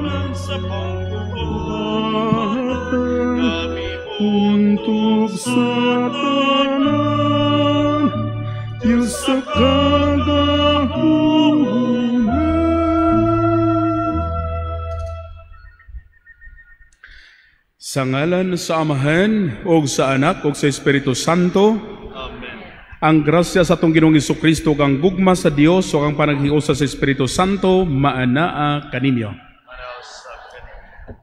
Alang sa pangbubuhatan kami Untuk sa tanan, Diyos sa kagahuman. Sa ngalan sa Amahan, ug sa Anak, ug sa Espiritu Santo. Amen. Ang grasya sa atong Ginoong Kristo, kang gugma sa Dios ug ang panaghiusa sa Espiritu Santo maanaa kaninyo.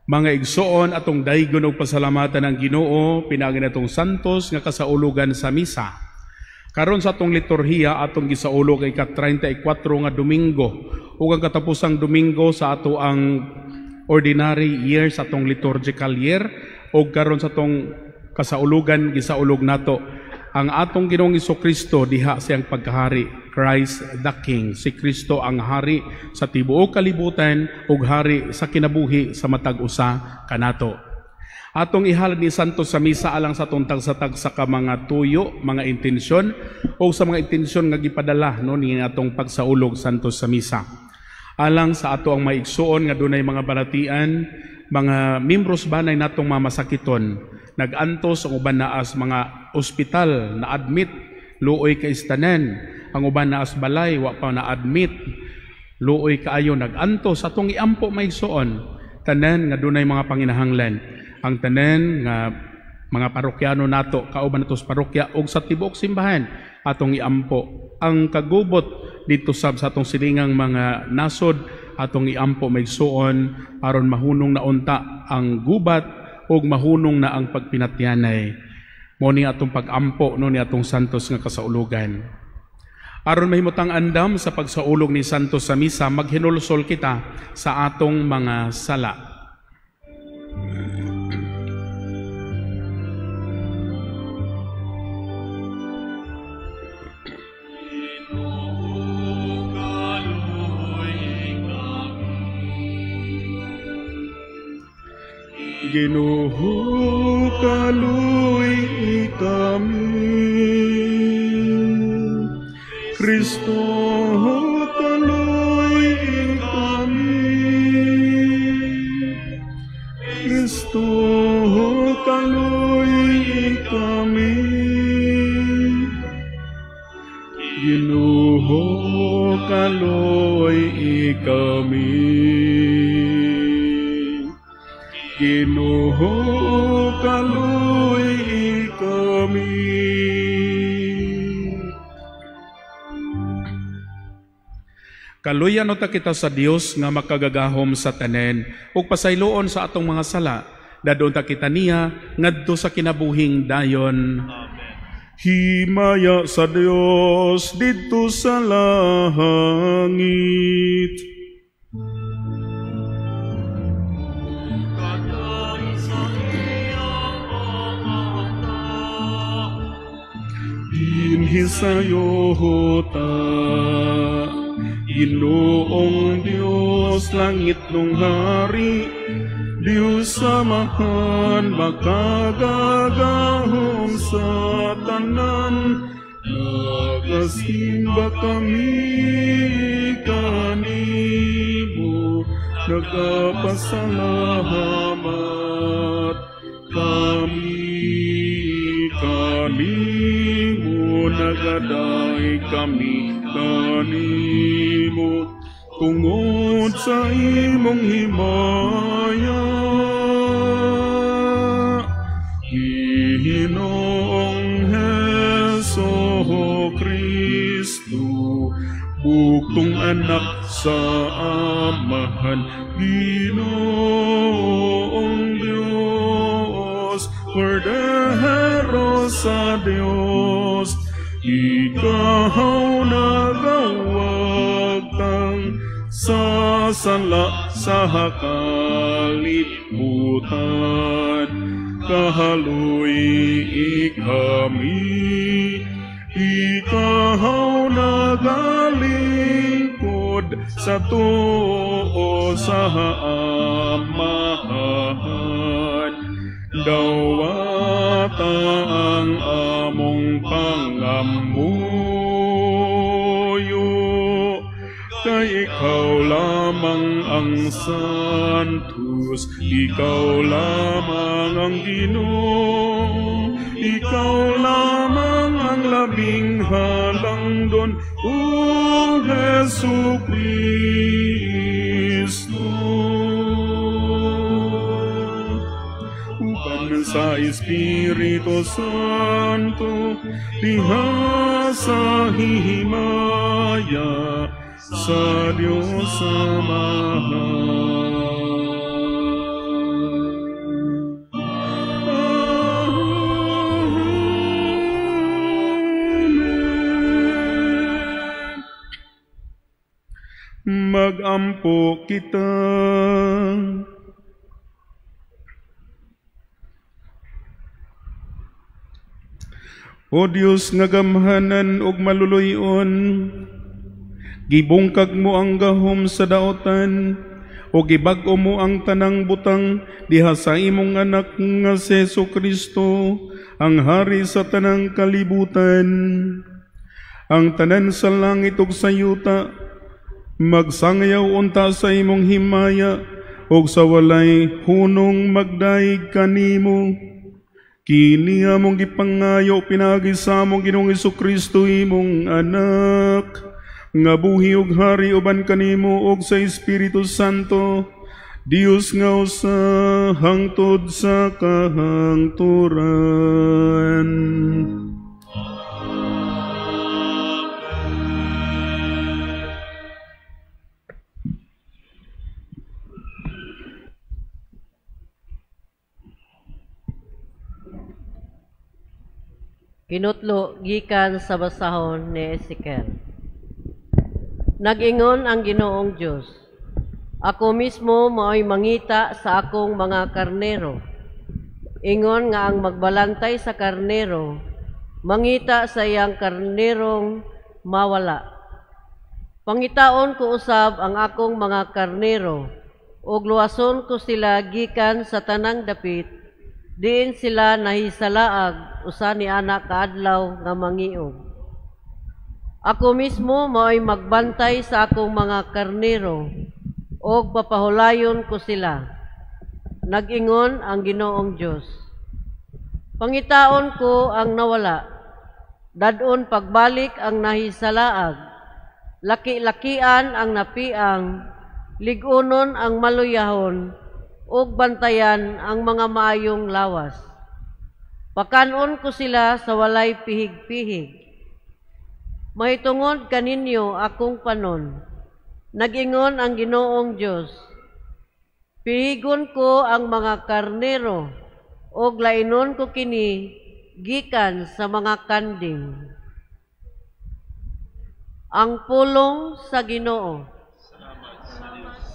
Mga igsoon, atong daygon og pasalamatan ang Ginoo pinaagi natong santos nga kasaulugan sa misa. Karon sa atong liturhiya atong gisaulog ay ika-34 nga Domingo ug ang katapusang Domingo sa ato ang ordinary year sa atong liturgical year, ug karon sa atong kasaulugan gisaulog nato ang atong Ginoong Kristo diha siyang pagkahari, Christ the King. Si Kristo ang hari sa tibuok kalibutan ug hari sa kinabuhi sa matag usa kanato. Atong ihalad ni Santo sa misa alang sa atong tagsa-tagsa ka mga tuyo, mga intensyon o sa mga intensyon nga gipadala no ni atong pagsaulog Santo sa misa. Alang sa ato ang maigsuon nga dunay mga balatian, mga membros banay natong mamasakiton, nag-antos ang uban naas mga ospital na admit, luoy kaistanan, ang uban naas balay wa pa na admit, luoy kaayo nag-antos. Atong iampo maigsuon tanan nga dunay mga panginahanglan, ang tanan nga mga parokyano nato kauban nato sa parokya ug sa tibuok simbahan atong iampo ang kagubot dito sab sa atong silingang mga nasod. Atong iampo maigsuon aron mahunong na unta ang gubat ug mahunong na ang pagpinatyanay. Mo ni atong pag-ampo no ni atong santos nga kasaulugan. Aron mahimutang andam sa pagsaulog ni Santos sa misa, maghinulsol kita sa atong mga sala. Ginoo, kaluoy kami. Kristo, kaluoy kami. Kristo, kaluoy kami. Ginoo, kaluoy kami. Ginoo, kaluoy kami. Kaluyan ta kita sa Dios nga makagagahom sa tanan ug pasayloon sa atong mga sala, dadon ta kita niya ngadto sa kinabuhing dayon. Amen. Himaya sa Dios didto sa langit. Dinhi sayo ta, Ginoong Dios, langit nung hari, Diyos samahan, makagagahom sa tanan. Nagasimba kami kanimo, nagapasalamat kami kanimo, nagaday kami kanimo, tungod sa imong himaya. Ginoong Hesus Kristo, bugtong anak sa Amahan, Ginoong Dios, Kordero sa Dios, ikaw nagawagtang sa sala sa kalibutan. Kahaloy kami, ikaw nagalingkod sa tuo sa Amahan. Dawata ang among pangamuyo, Kay ikaw lamang ang Santos, ikaw lamang ang Ginoo, ikaw lamang ang labing halangdon, O Jesu Kristo. Uban sa Espiritu Santo, diha sa himaya, sa Diyos Amahan. Amen. Magampo kita. O Diyos nga gamhanan ug maluluy-on, gibungkag mo ang gahom sa daotan, o gibag-o mo ang tanang butang diha sa imong anak nga si Jesu Kristo, ang hari sa tanang kalibutan. Ang tanan sa langit ug sa yuta magsangayaw unta sa imong himaya, ug sa walay hunong magdaig kanimo. Kini among gipangayo pinaagi sa among Ginoong Jesu Kristo imong anak, nga buhi ug hari uban kanimo ug sa Espiritu Santo, Dios nga usa hangtod sa kahangturan. Kinutlo gikan sa basahon ni Ezekiel. Nag-ingon ang Ginoong Dios, ako mismo mao'y mangita sa akong mga karnero. Ingon nga ang magbalantay sa karnero, mangita sa iyang karnerong mawala. Pangitaon ko usab ang akong mga karnero, ug luwason ko sila gikan sa tanang dapit, diin sila nahisalaag usa ni anak kaadlaw nga mangiog. Ako mismo mao'y magbantay sa akong mga karnero, ug papahulayon ko sila. Nag-ingon ang Ginoong Dios. Pangitaon ko ang nawala, dadon pagbalik ang nahisalaag, laki-lakian ang napiang, lig-unon ang maluyahon, ug bantayan ang mga maayong lawas. Pakanon ko sila sa walay pihig-pihig. Mahitungod kaninyo akong panon. Nag-ingon ang Ginoong Dios, pihigon ko ang mga karnero, ug lainon ko kini gikan sa mga kanding. Ang pulong sa Ginoo. Salamat sa Diyos.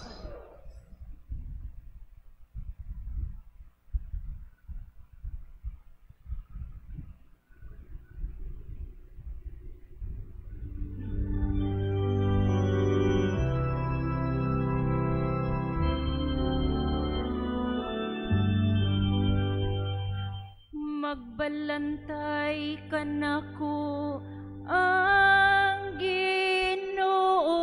Magbalantay kanako ang Ginoo.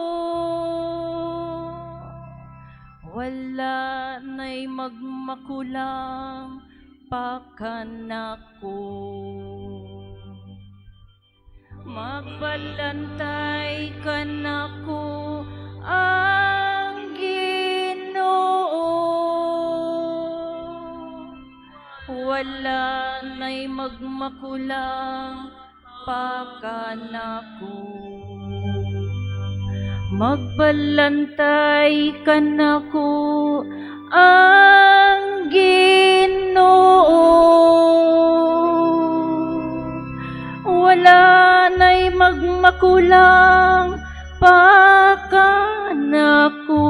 Wala na'y magmakulang pa kanako. Magbalantay kanako ang Ginoo. Wala na'y magmakulang pa kanako. Magbalantay kanako ang Ginoo. Wala na'y magmakulang pa kanako.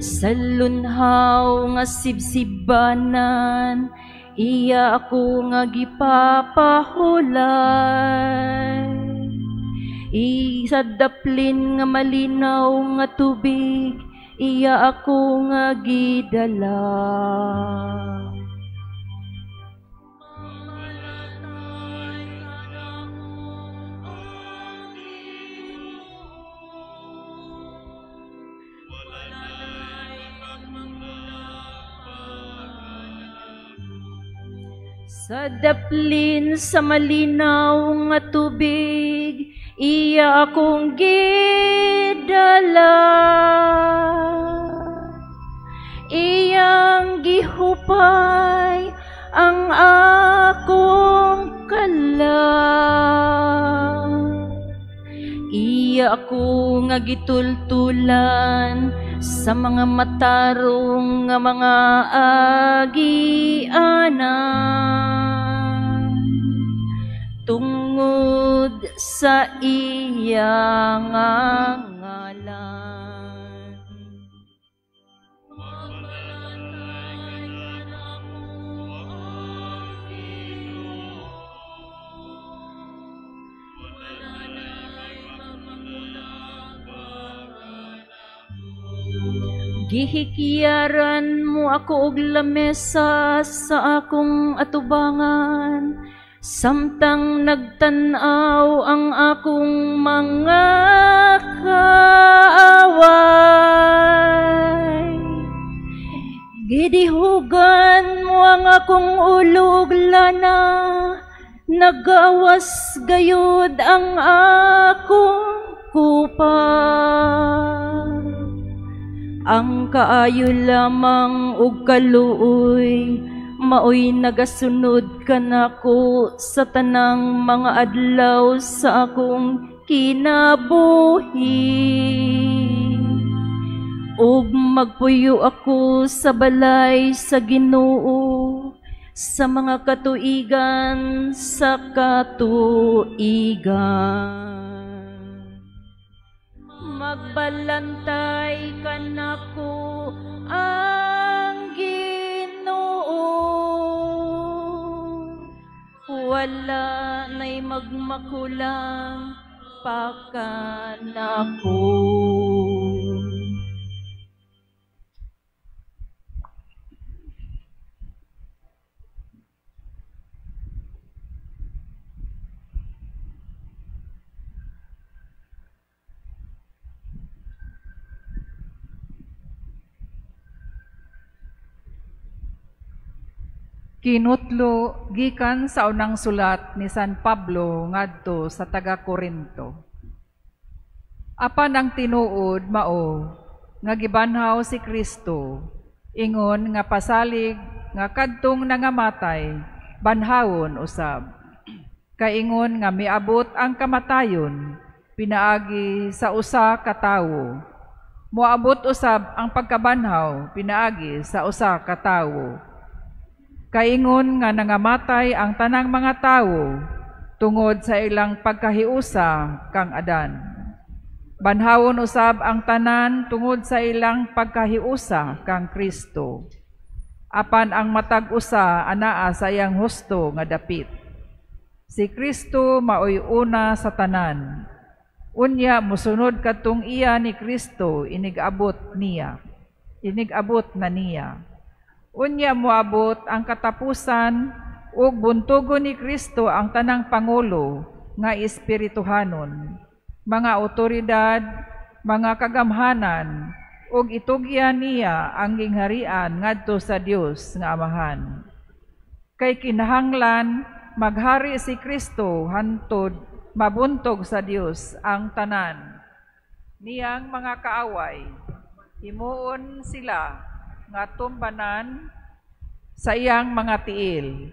Sa lunhaw nga sibsibanan, iya ako nga gipapahulay. Sa daplin nga malinaw nga tubig, iya ako nga gidala. Sa daplin sa malinaw nga tubig, iya akong gidala. Iyang gihupay ang akong kala. Iya ako nga gitultulan sa mga matarong nga mga agianan, tungod sa iya nga ngalan. Magbalantay ka nako ang Ginoo. Wala na'y magmakulang pa kanako. Gihikyaran mo ako og lamesa sa akong atubangan, samtang nagtan-aw ang akong mga kaaway. Gidihugan mo ang akong ulo og lana, nagawas gayud ang akong kupa. Ang kaayo lamang ug kaluoy maoy nagasunod kanako sa tanang mga adlaw sa akong kinabuhi. Ug magpuyo ako sa balay sa Ginoo sa mga katuigan sa katuigan. Magbalantay kanako ang Ginoo. Wala na'y magmakulang pa kanako. Kinutlo gikan sa unang sulat ni San Pablo ngadto sa taga Korinto. Apan ang tinuod mao nga gibanhaw si Kristo, ingon nga pasalig nga kadtong nangamatay banhawon usab. Kaingon nga miabot ang kamatayon pinaagi sa usa ka tawo, moabot usab ang pagkabanhaw pinaagi sa usa ka tawo. Kaingon nga nangamatay ang tanang mga tawo tungod sa ilang pagkahiusa kang Adan. Banhawon usab ang tanan tungod sa ilang pagkahiusa kang Kristo. Apan ang matag usa anaa sa iyang husto nga dapit. Si Kristo maoy una sa tanan. Unya mosunod kadtong iya ni Kristo inigabot niya. Inigabot na niya. Unya moabot ang katapusan ug buntugon ni Kristo ang tanang pangulo nga espirituhanon, mga otoridad, mga kagamhanan, ug itugyan niya ang gingharian ngadto sa Dios nga Amahan. Kay kinahanglan maghari si Kristo hantod mabuntog sa Dios ang tanan niyang mga kaaway. Himuon sila nga tumbanan sa iyang mga tiil.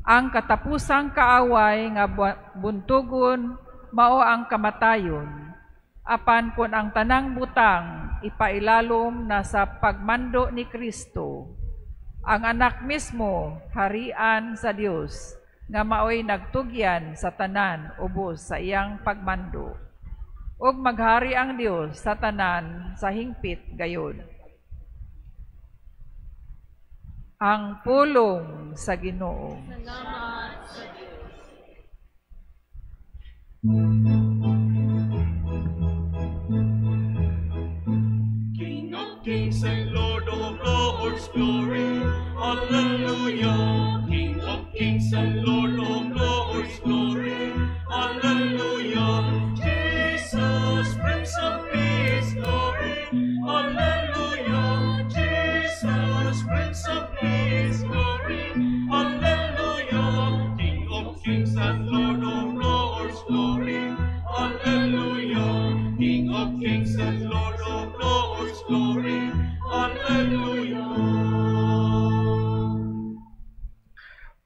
Ang katapusang kaaway nga buntugon mao ang kamatayon. Apan kon ang tanang butang ipailalom na sa pagmando ni Kristo, ang anak mismo harian sa Dios nga maoy nagtugyan sa tanan ubos sa iyang pagmando. Ug maghari ang Dios sa tanan sa hingpit gayod. Ang pulong sa Ginoo. Salamat sa Dios. King of kings and Lord of lords, glory, hallelujah. King of kings and Lord of lords, glory, hallelujah. Jesus, Prince of Peace, glory, hallelujah. Jesus, Prince of Peace, glory, hallelujah. Alleluia.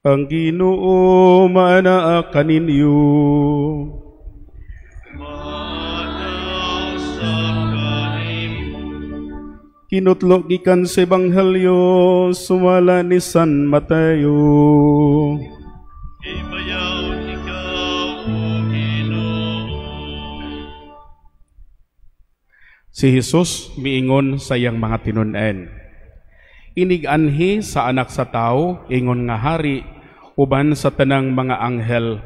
Ang Ginoo maanaa kaninyo. Maanaa sa kanimo. Kinutlo gikan sa Ebanghelyo sumala ni San Mateo. Himayaon ikaw, O Ginoo. Si Jesus miingon sa iyang mga tinun-an. Inig-anhi sa anak sa tao, ingon nga hari, uban sa tanang mga anghel,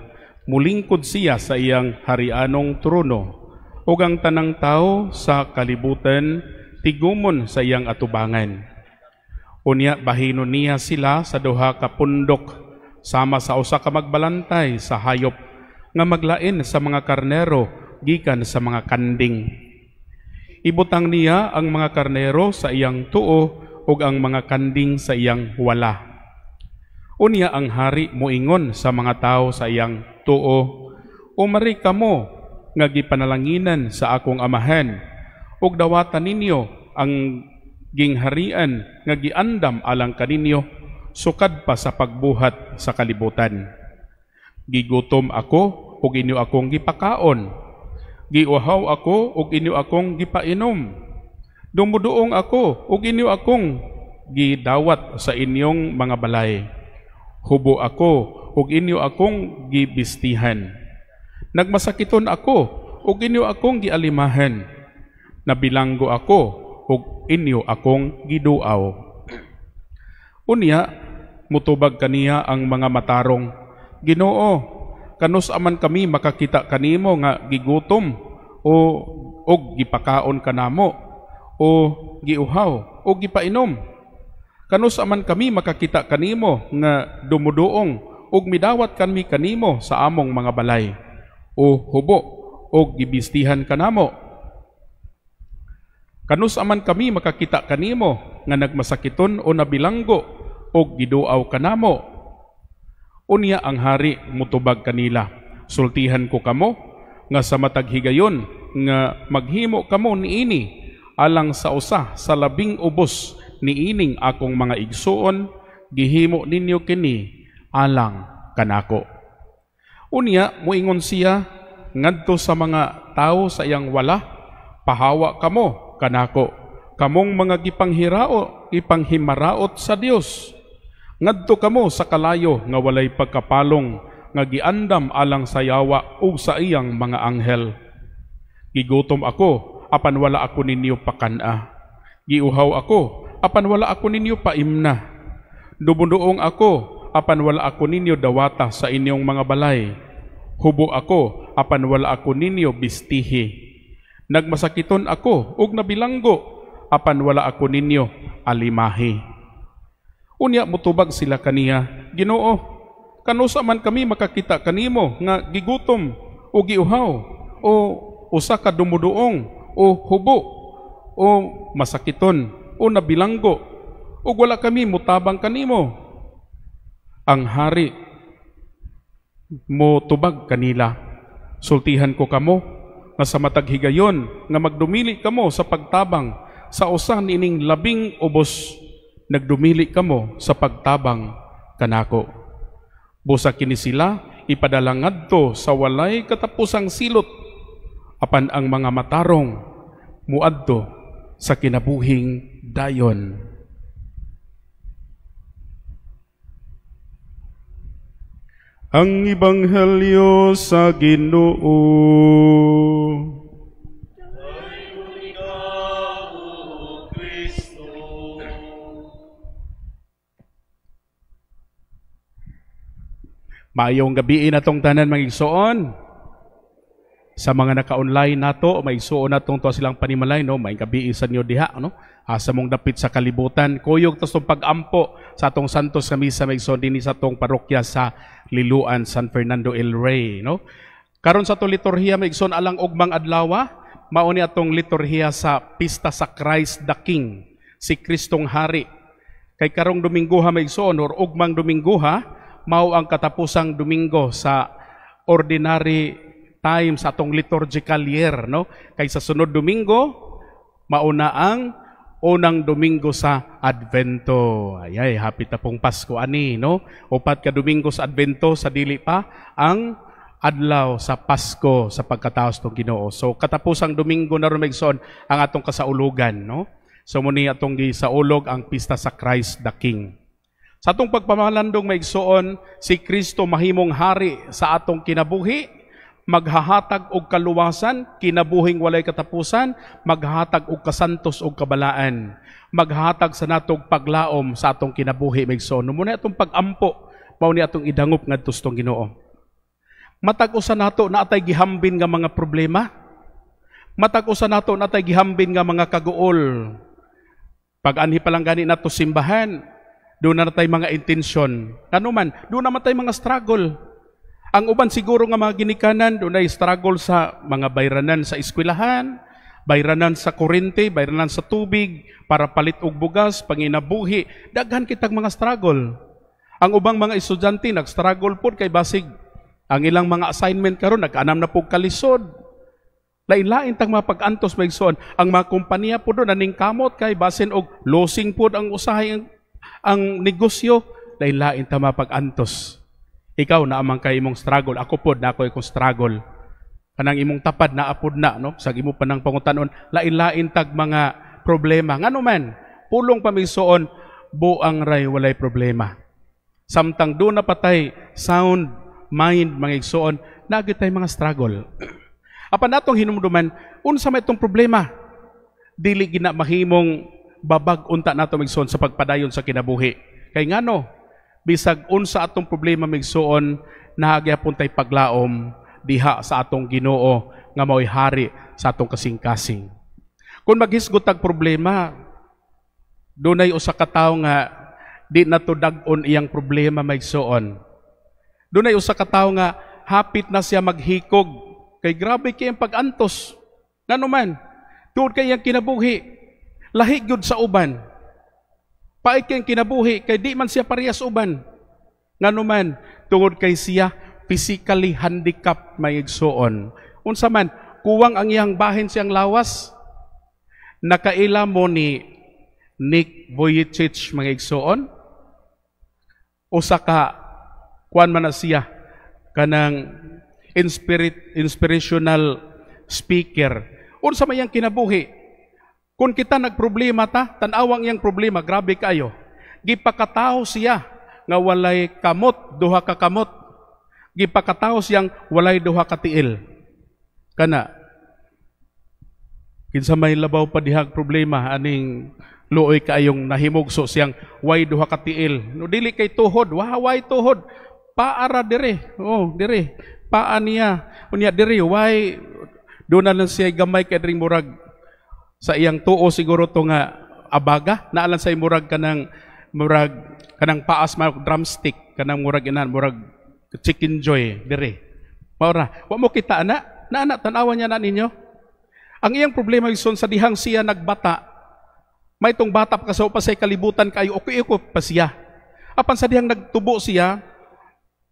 mulingkod siya sa iyang harianong trono, ug ang tanang tao sa kalibutan tigumon sa iyang atubangan. Unya bahinon niya sila sa duha ka pundok, sama sa usa ka magbalantay sa hayop nga maglain sa mga karnero gikan sa mga kanding. Ibutang niya ang mga karnero sa iyang tuo ug ang mga kanding sa iyang wala. Unya ang hari moingon sa mga tao sa iyang tuo, umari kamo nga gipanalanginan sa akong amahan, ug dawatan ninyo ang gingharian nga giandam alang kaninyo sukad pa sa pagbuhat sa kalibutan. Gigutom ako ug inyo akong gipakaon. Giuhaw ako ug inyo akong gipainom. Dumuduong ako ug inyo akong gidawat sa inyong mga balay. Hubo ako ug inyo akong gibistihan. Nagmasakiton ako ug inyo akong gialimahan. Nabilanggo ako ug inyo akong giduaw. Unya mutubag kaniya ang mga matarong, Ginoo, kanus aman kami makakita kanimo nga gigutom o og gipakaon kanamo o giuhaw o gipainom. Kanus aman kami makakita kanimo nga dumuduong ug midawat kami kanimo sa among mga balay o hubo o gibistihan kanamo. Kanus aman kami makakita kanimo nga nagmasakiton o nabilanggo o giduaw kanamo. Unya ang hari mutubag kanila, sultihan ko kamo nga sa matag higayon nga maghimo kamo niini alang sa usa sa labing ubos niining akong mga igsuon, gihimo ninyo kini alang kanako. Unya moingon siya ngadto sa mga tawo sa iyang wala, pahawa kamo kanako, kamong mga gipanghimaraot sa Dios. Ngadto kamo sa kalayo nga walay pagkapalong nga giandam alang sa yawa ug sa iyang mga anghel. Gigutom ako apan wala ako ninyo pakan-a. Giuhaw ako apan wala ako ninyo paimna. Dumuduong ako apan wala ako ninyo dawata sa inyong mga balay. Hubo ako apan wala ako ninyo bistihi. Nagmasakiton ako ug nabilanggo apan wala ako ninyo alimahi. Unya mutubag sila kaniya, Ginoo, kanusa man kami makakita kanimo nga gigutom o giuhaw o usa ka dumuduong o hubo o masakiton o nabilanggo ug wala kami mutabang kanimo. Ang hari motubag kanila, sultihan ko kamo nga sa matag higayon nga magdumili kamo sa pagtabang sa usa niining labing ubos, nagdumili kamo sa pagtabang kanako. Busa kini sila ipadala ngadto sa walay katapusang silot, apan ang mga matarong muadto sa kinabuhing dayon. Ang Ebanghelyo sa Ginoo. Maayong gabi na tong tanan mga igsoon. Sa mga naka-online nato, may igsoon natong to silang panimalay, no? Maayong gabi sa inyo diha, no? Asa mong dapit sa kalibutan. Kuyog tas tong pag-ampo sa atong Santos nga misa mga igsoon dinhi sa atong parokya sa Liloan, San Fernando El Rey, no? Karon sa atong liturhiya mga igsoon alang ugmang adlaw, mao ni atong liturhiya sa pista sa Christ the King, si Kristong Hari. Kay karong Dominggoha mga igsoon or ugmang Dominggoha, mao ang katapusang Domingo sa ordinary time sa atong liturgical year, no? Kay sa sunod Domingo, mauna ang Unang Domingo sa Advento. Ayay, happy ta pong Pasko ani, no? 4 ka Domingo sa Advento sa dili pa ang adlaw sa Pasko sa pagkataos ng Ginoo. So katapusang Domingo na ron, igsoon, ang atong kasaulugan, no? So muni atong gisaulog ang pista sa Christ the King. Sa atong pagpamalandong, mga igsoon, si Kristo mahimong hari sa atong kinabuhi, maghahatag og kaluwasan, kinabuhing walay katapusan, maghahatag og kasantos og kabalaan, maghahatag sa natog paglaom sa atong kinabuhi, mga igsoon. Muna atong pag-ampo, mao ni atong idangop ngadto sa Ginoo. Matag usa nato naatay gihambin nga mga problema. Matag usa nato naatay gihambin nga mga kaguol. Pag-anhi pa lang gani nato simbahan, doon na natay mga intensyon. Kano man, doon na matay mga struggle. Ang uban siguro nga mga ginikanan, doon ay struggle sa mga bayranan sa eskwelahan, bayranan sa kuryente, bayranan sa tubig, para palit og bugas, panginabuhi. Daghan kitag mga struggle. Ang ubang mga estudyante nag-struggle pod kay basig ang ilang mga assignment karon nag-anam na pug kalisod. Lain-lain tang mga pag-antos, mga igsoon. Ang mga kompanya po doon naning kamot kay basin og losing pod ang usahay ang negosyo. Lain-lain tang mga pag-antos. Ikaw na amang kay imong struggle, ako pod na ako ikong struggle. Kanang imong tapad na apod na, no? Sa imo pa nang pangutanon, lain-lain tag mga problema. Ngano man, pulong pamigsoon, buang ray walay problema. Samtang doon na patay sound mind, mga igsoon, naa tay mga struggle. Apan natong hinumduman, unsa may itong problema? Dili gina mahimong babag unta nato, mga igsoon, sa pagpadayon sa kinabuhi. Kay ngano, bisag unsa atong problema, mga igsoon, naa gyapon tay paglaom diha sa atong Ginoo nga mao'y hari sa atong kasing-kasing. Kung maghisgot tag problema, dunay usa ka tawo nga di nato dag-on iyang problema, mga igsoon. Dunay usa ka tawo nga hapit na siya maghikog kay grabe kay ang pag-antos. Ngano man, tuod kay iyang kinabuhi, lahi gyud sa uban. Pait kay ang kinabuhi kay di man siya parehas uban. Ngano man, tungod kay siya physically handicapped, mga igsoon. Unsa man, kuwang ang iyang bahin siyang lawas. Nakaila mo ni Nick Vujicic, mga igsoon? Usa ka kuan man na siya kanang inspirational speaker. Unsa may iyang kinabuhi? Kung kita nagproblema ta, tan-awang iyang problema, grabe kayo. Gipakatawo siya nga walay kamot, duha ka kamot. Gipakatawo siyang walay duha ka tiil. Kana kinsa may labaw pa dihag problema aning luoy kaayong nahimugso siyang way duha ka tiil? No dili kay tuhod, wa way tuhod. Paara dire. Oh, dire. Paa niya. Unya dire way doon na lang siya gamay kay dring murag sa iyang tuo siguro to nga abaga, naalan sa murag kanang paas ma drumstick, kanang murag inan murag chicken joy dire. Maura, wa mo kita ana, na ana tan-awan niya na ninyo. Ang iyang problema, igsoon, sa dihang siya nagbata, may tong bata pa sa pa sa kalibutan kayo okay ko pa siya. Apan sa dihang nagtubo siya,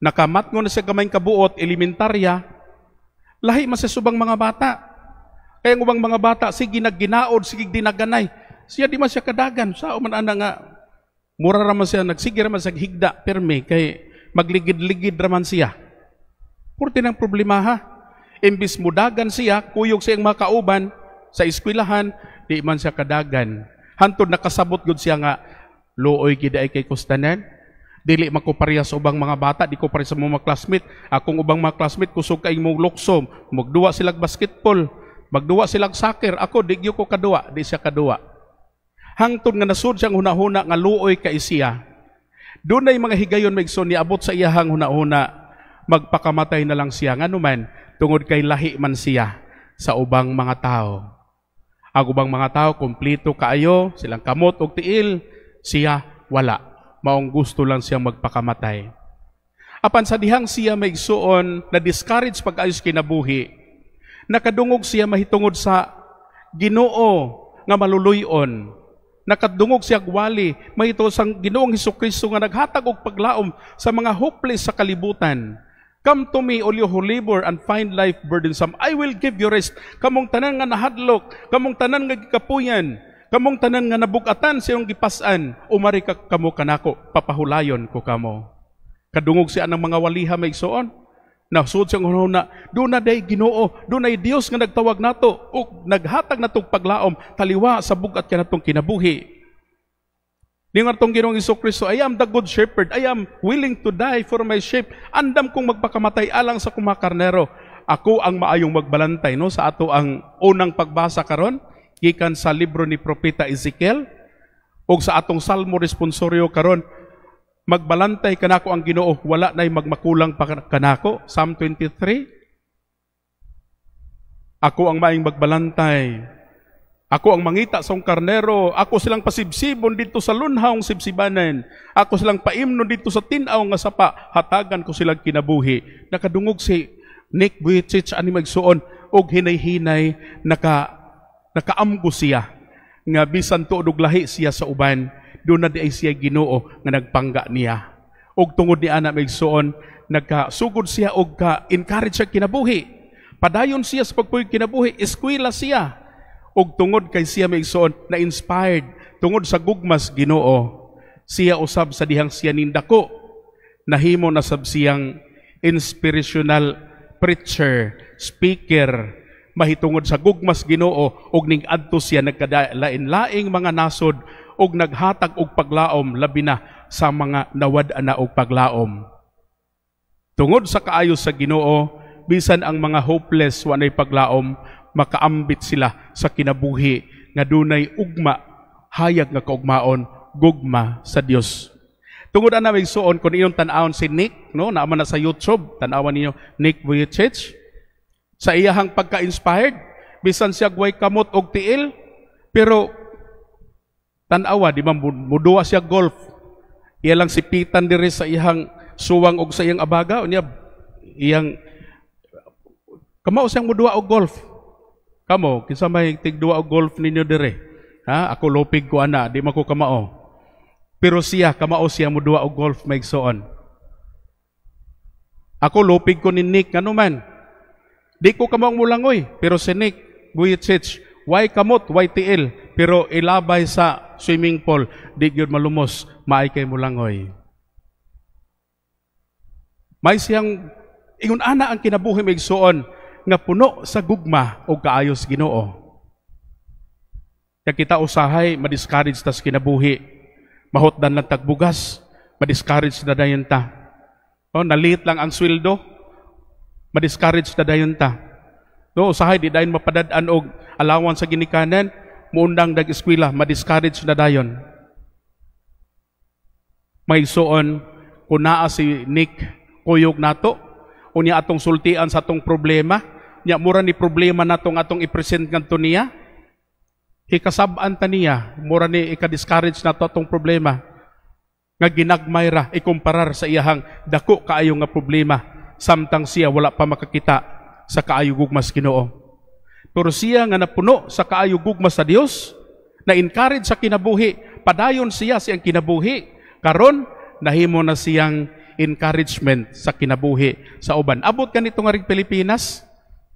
nakamatngon na siya gamay kabuot, elementarya, lahi man sa ubang mga bata. Kaya ang ubang mga bata, sige nagginaod, sige dinaganay. Siya di man siya kadagan. Sa man ana nga, mura raman siya, nagsige raman siya higda, perme, kay magligid-ligid raman siya. Purti ng problema ha. Imbis mudagan siya, kuyog siyang mga kauban sa eskwelahan, di man siya kadagan. Hantod nakasabot gud siya nga, luoy gid ay kay kustanan. Dili man ko pareha sa ubang mga bata, di ko pareha sa mga classmate. Akong ubang mga classmate kusog kay mong luksom, magduwa silag basketball, magduwa silag soccer. Ako di gyud ko kaduwa, di siya kaduwa. Hangtod nga nasud siyang hunahuna nga luoy kay siya. Dunay mga higayon, mga igsoon, niabot sa iyahang hunahuna, magpakamatay na lang siya. Ngano man, tungod kay lahi man siya sa ubang mga tao. Ang ubang mga tao kompleto kaayo, silang kamot og tiil, siya wala. Maong gusto lang siyang magpakamatay. Apan sa dihang siya maigsuon na discourage pag-ayos kinabuhi, nakadungog siya mahitungod sa Ginoo nga maluluyon. Nakadungog siya wali mahitungod sa Ginoong Hesukristo nga naghatag og paglaom sa mga hopeless sa kalibutan. Come to me, all you who labor and find life burdensome. I will give you rest. Kamong tanan nga nahadlok, kamong tanan nga gikapuyan, Kamong tanan nga nabugatan sa iyong gipas-an, umari ka kamo kanako, papahulayon ko kamo. Kadungog siya ng mga waliha, mga igsoon. Nasud siyang hunahuna, duna day Ginoo, dunay Dios nga nagtawag nato ug naghatag natong paglaom taliwa sa bugat kanatong kinabuhi. Ningon atong Ginoong Kristo, "I am the good shepherd, I am willing to die for my sheep." Andam kong magpakamatay alang sa akong mga karnero. Ako ang maayong magbalantay, no, sa ato ang unang pagbasa karon gikan sa libro ni Propeta Ezekiel ug sa atong Salmo responsorio karon, magbalantay kanako ang Ginoo, wala nay magmakulang pa kanako, Psalm 23. Ako ang maayong magbalantay. Ako ang mangita sa karnero. Ako silang pasibsibon dito sa lunhawng sibsibanan. Ako silang paimnon dito sa tinaw nga sapa. Hatagan ko silang kinabuhi. Nakadungog si Nick Vujicic ani, magsuon, og hinay-hinay nakaamgo siya nga bisan tuod og lahi siya sa uban, duna diay siya Ginoo nga nagpangga niya. Og tungod ni ana, maigsuon, nagkasugod siya og ka encourage siya kinabuhi. Padayon siya sa pagpuyo kinabuhi, eskwela siya. Og tungod kay siya, maigsuon, na inspired tungod sa gugmas Ginoo, siya usab sa dihang siya nindako, nahimo na sab siyang inspirational preacher, speaker, mahitungod sa gugmas Ginoo, og ning adto siya nagkadalain-laing mga nasod og naghatag og paglaom, labi na sa mga nawad-an na og paglaom. Tungod sa kaayo sa Ginoo, bisan ang mga hopeless, walay paglaom, makaambit sila sa kinabuhi nga dunay ugma, hayag nga kaugmaon, gugma sa Dios. Tungod ana, igsuon, kung inyong tan-awon si Nick, no, naa man na sa YouTube, tan-awan ninyo Nick Vujicic, sa iyahang pagka-inspired, bisan siya way kamot og tiil, pero tan-awa, di ba, muduwa siya golf. Iya lang sipitan diri sa iyang suwang og sa iyang abaga, unya iyang kamao siyang muduwa og golf. Kamo, kinsa may tigduwa og golf ninyo dire? Ha? Ako, lupig ko ana, di man ko kamao. Pero siya, kamao siya muduwa og golf, maigsoon. Ako, lupig ko ni Nick, ano man. Di ko kamao mulangoy, pero si Nick Vujicic, way kamot, way tiil, pero ilabay sa swimming pool, di gyud malumos, maay kay mulangoy. May siyang ingon ana ang kinabuhi, maigsuon, nga puno sa gugma o kaayos Ginoo. Kaya kita usahay ma-discourage tas kinabuhi. Mahutdan lang tagbugas, ma-discourage na dayon ta. O, nalit lang ang sweldo, ma-discourage na dayon ta. No, usahay di dayon mapadad-an og allowance sa ginikanan, muundang dag eskwela, ma-discourage na dayon. Maigsuon, kung naa si Nick kuyog nato, unya atong sultian sa atong problema, nya mura ni problema natong atong i-present ngadto niya, hikasab-an ta niya, mura ni ika-discourage nato atong problema, nga ginagmay ra ikumparar sa iyahang dako kaayo nga problema, samtang siya wala pa makakita sa kaayo gugmas Ginoo. Pero siya nga napuno sa kaayo gugma sa Dios, na encourage sa kinabuhi, padayon siya siyang kinabuhi. Karon nahimo na siyang encouragement sa kinabuhi sa uban. Abot kanito nga ring Pilipinas,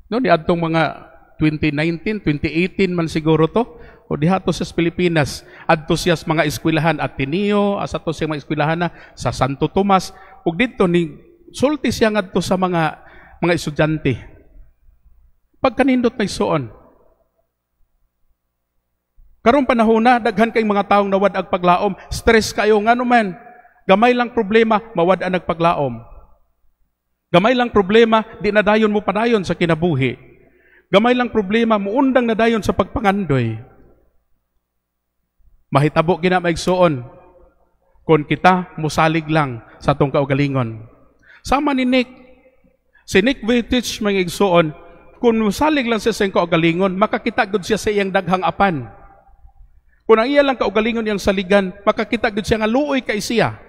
no, ni adtong mga 2019, 2018 man siguro to, o diha to sa Pilipinas, adto siya sa mga eskwelahan Ateneo, asa to siya mga eskwelahan na sa Santo Tomas, ug didto ni sulti siya ngadto sa mga estudyante. Pagkanindot, maigsuon. Karong panahon na, daghan kay mga taong nawad-ag paglaom, stress kayo ngano man. Gamay lang problema, mawad-an ang paglaom. Gamay lang problema, di na dayon mo padayon sa kinabuhi. Gamay lang problema, muundang na dayon sa pagpangandoy. Mahitabo gina, maigsuon, kung kita musalig lang sa atong kaugalingon. Sama ni Nick. Si Nick Vujicic, mga igsuon, kung musalig lang siya sa iyang kaugalingon, makakita gud siya sa iyang daghang apan. Kung ang iya lang kaugalingon iyang saligan, makakita gud siya nga luoy kay siya.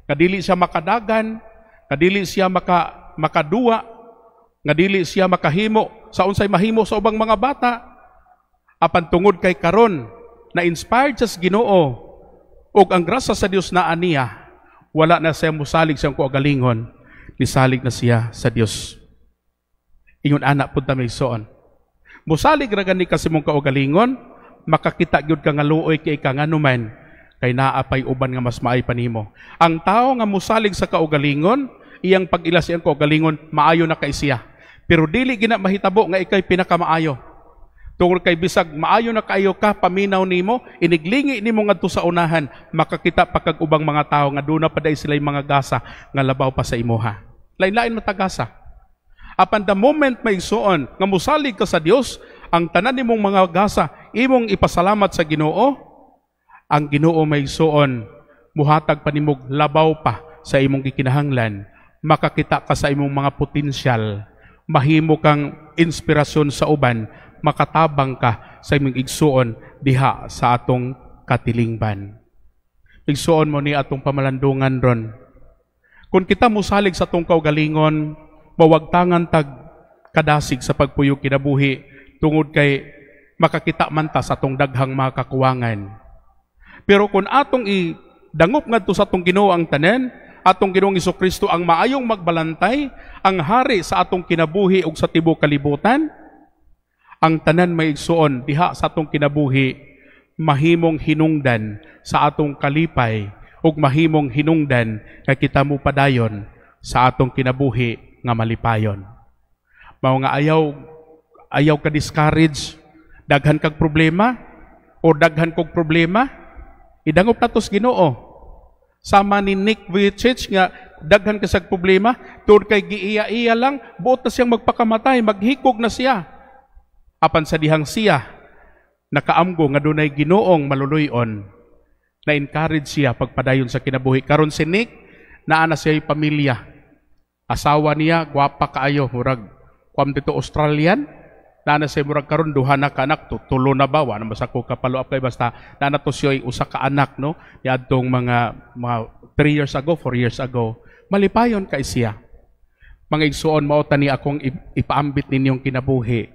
Kadili siya makadagan, kadili siya makaduwa, nga dili siya makahimo sa unsay mahimo sa ubang mga bata. Apan tungod kay karon na inspired siya sa Ginoo ug ang grasya sa Dios naa niya, wala na siya musalig sa iyang kaugalingon, nisalig na siya sa Dios. Ingon ana pud ta, maigsoon. Musalig ra gani ka sa imong kaugalingon, Makakita gyud ka nga luoy kay ka nganuman kay naa pay uban nga mas maay pa nimo. Ang tawo nga mosalig sa kaugalingon, iyang pag-ila sa iyang kaugalingon, maayo na kay siya. Pero dili gina mahitabo nga ikay pinakamaayo. Tungod kay bisag maayo na kaayo ka, paminaw nimo, iniglingi nimo ngadto sa unahan, makakita pa kag ubang mga tawo nga duna pa day sila'y mga gasa nga labaw pa sa imuha. Lain-lain matagasa. Apan the moment may igsuon nga mosalig ka sa Dios, ang tanan nimong mga gasa imong ipasalamat sa Ginoo, ang Ginoo may igsuon muhatag pa nimog labaw pa sa imong gikinahanglan, makakita ka sa imong mga potensyal, mahimo kang inspirasyon sa uban, makatabang ka sa imong igsuon diha sa atong katilingban. Igsuon mo ni atong pamalandungan ron. Kung kita mosalig sa atong kaugalingon, mawagtangan tag kadasig sa pagpuyog kinabuhi tungod kay makakita man ta sa atong daghang mga kakuwangan. Pero kung atong idangop ngadto sa atong Ginoo ang tanan, atong Ginoong Hesukristo ang maayong magbalantay, ang hari sa atong kinabuhi ug sa tibuok kalibutan, ang tanan may igsuon diha sa atong kinabuhi, mahimong hinungdan sa atong kalipay ug mahimong hinungdan nga kita mo padayon sa atong kinabuhi nga malipayon. Mao nga ayaw ka discourage, daghan kag problema o daghan kog problema, idangop nato sa Ginoo. Sama ni Nick Vujicic nga daghan ka sa problema, tungod kay giiya-iya lang, buot na siyang magpakamatay, maghikog na siya. Apan sa dihang siya nakaamgo nga dunay Ginoong maluluy-on, na-encourage siya pagpadayon sa kinabuhi. Karon si Nick, naa na siya'y pamilya. Asawa niya, gwapa kaayo, murag kuam dito Australian. Naa na siya murag karon duha na ka anak, tulo na ba, wa na basta ko kapalo up kay basta naa na to siya usa ka anak, no? Niadtong mga 3 years ago, 4 years ago, malipayon kay siya. Mga igsuon, mao tani akong ipaambit ninyong kinabuhi.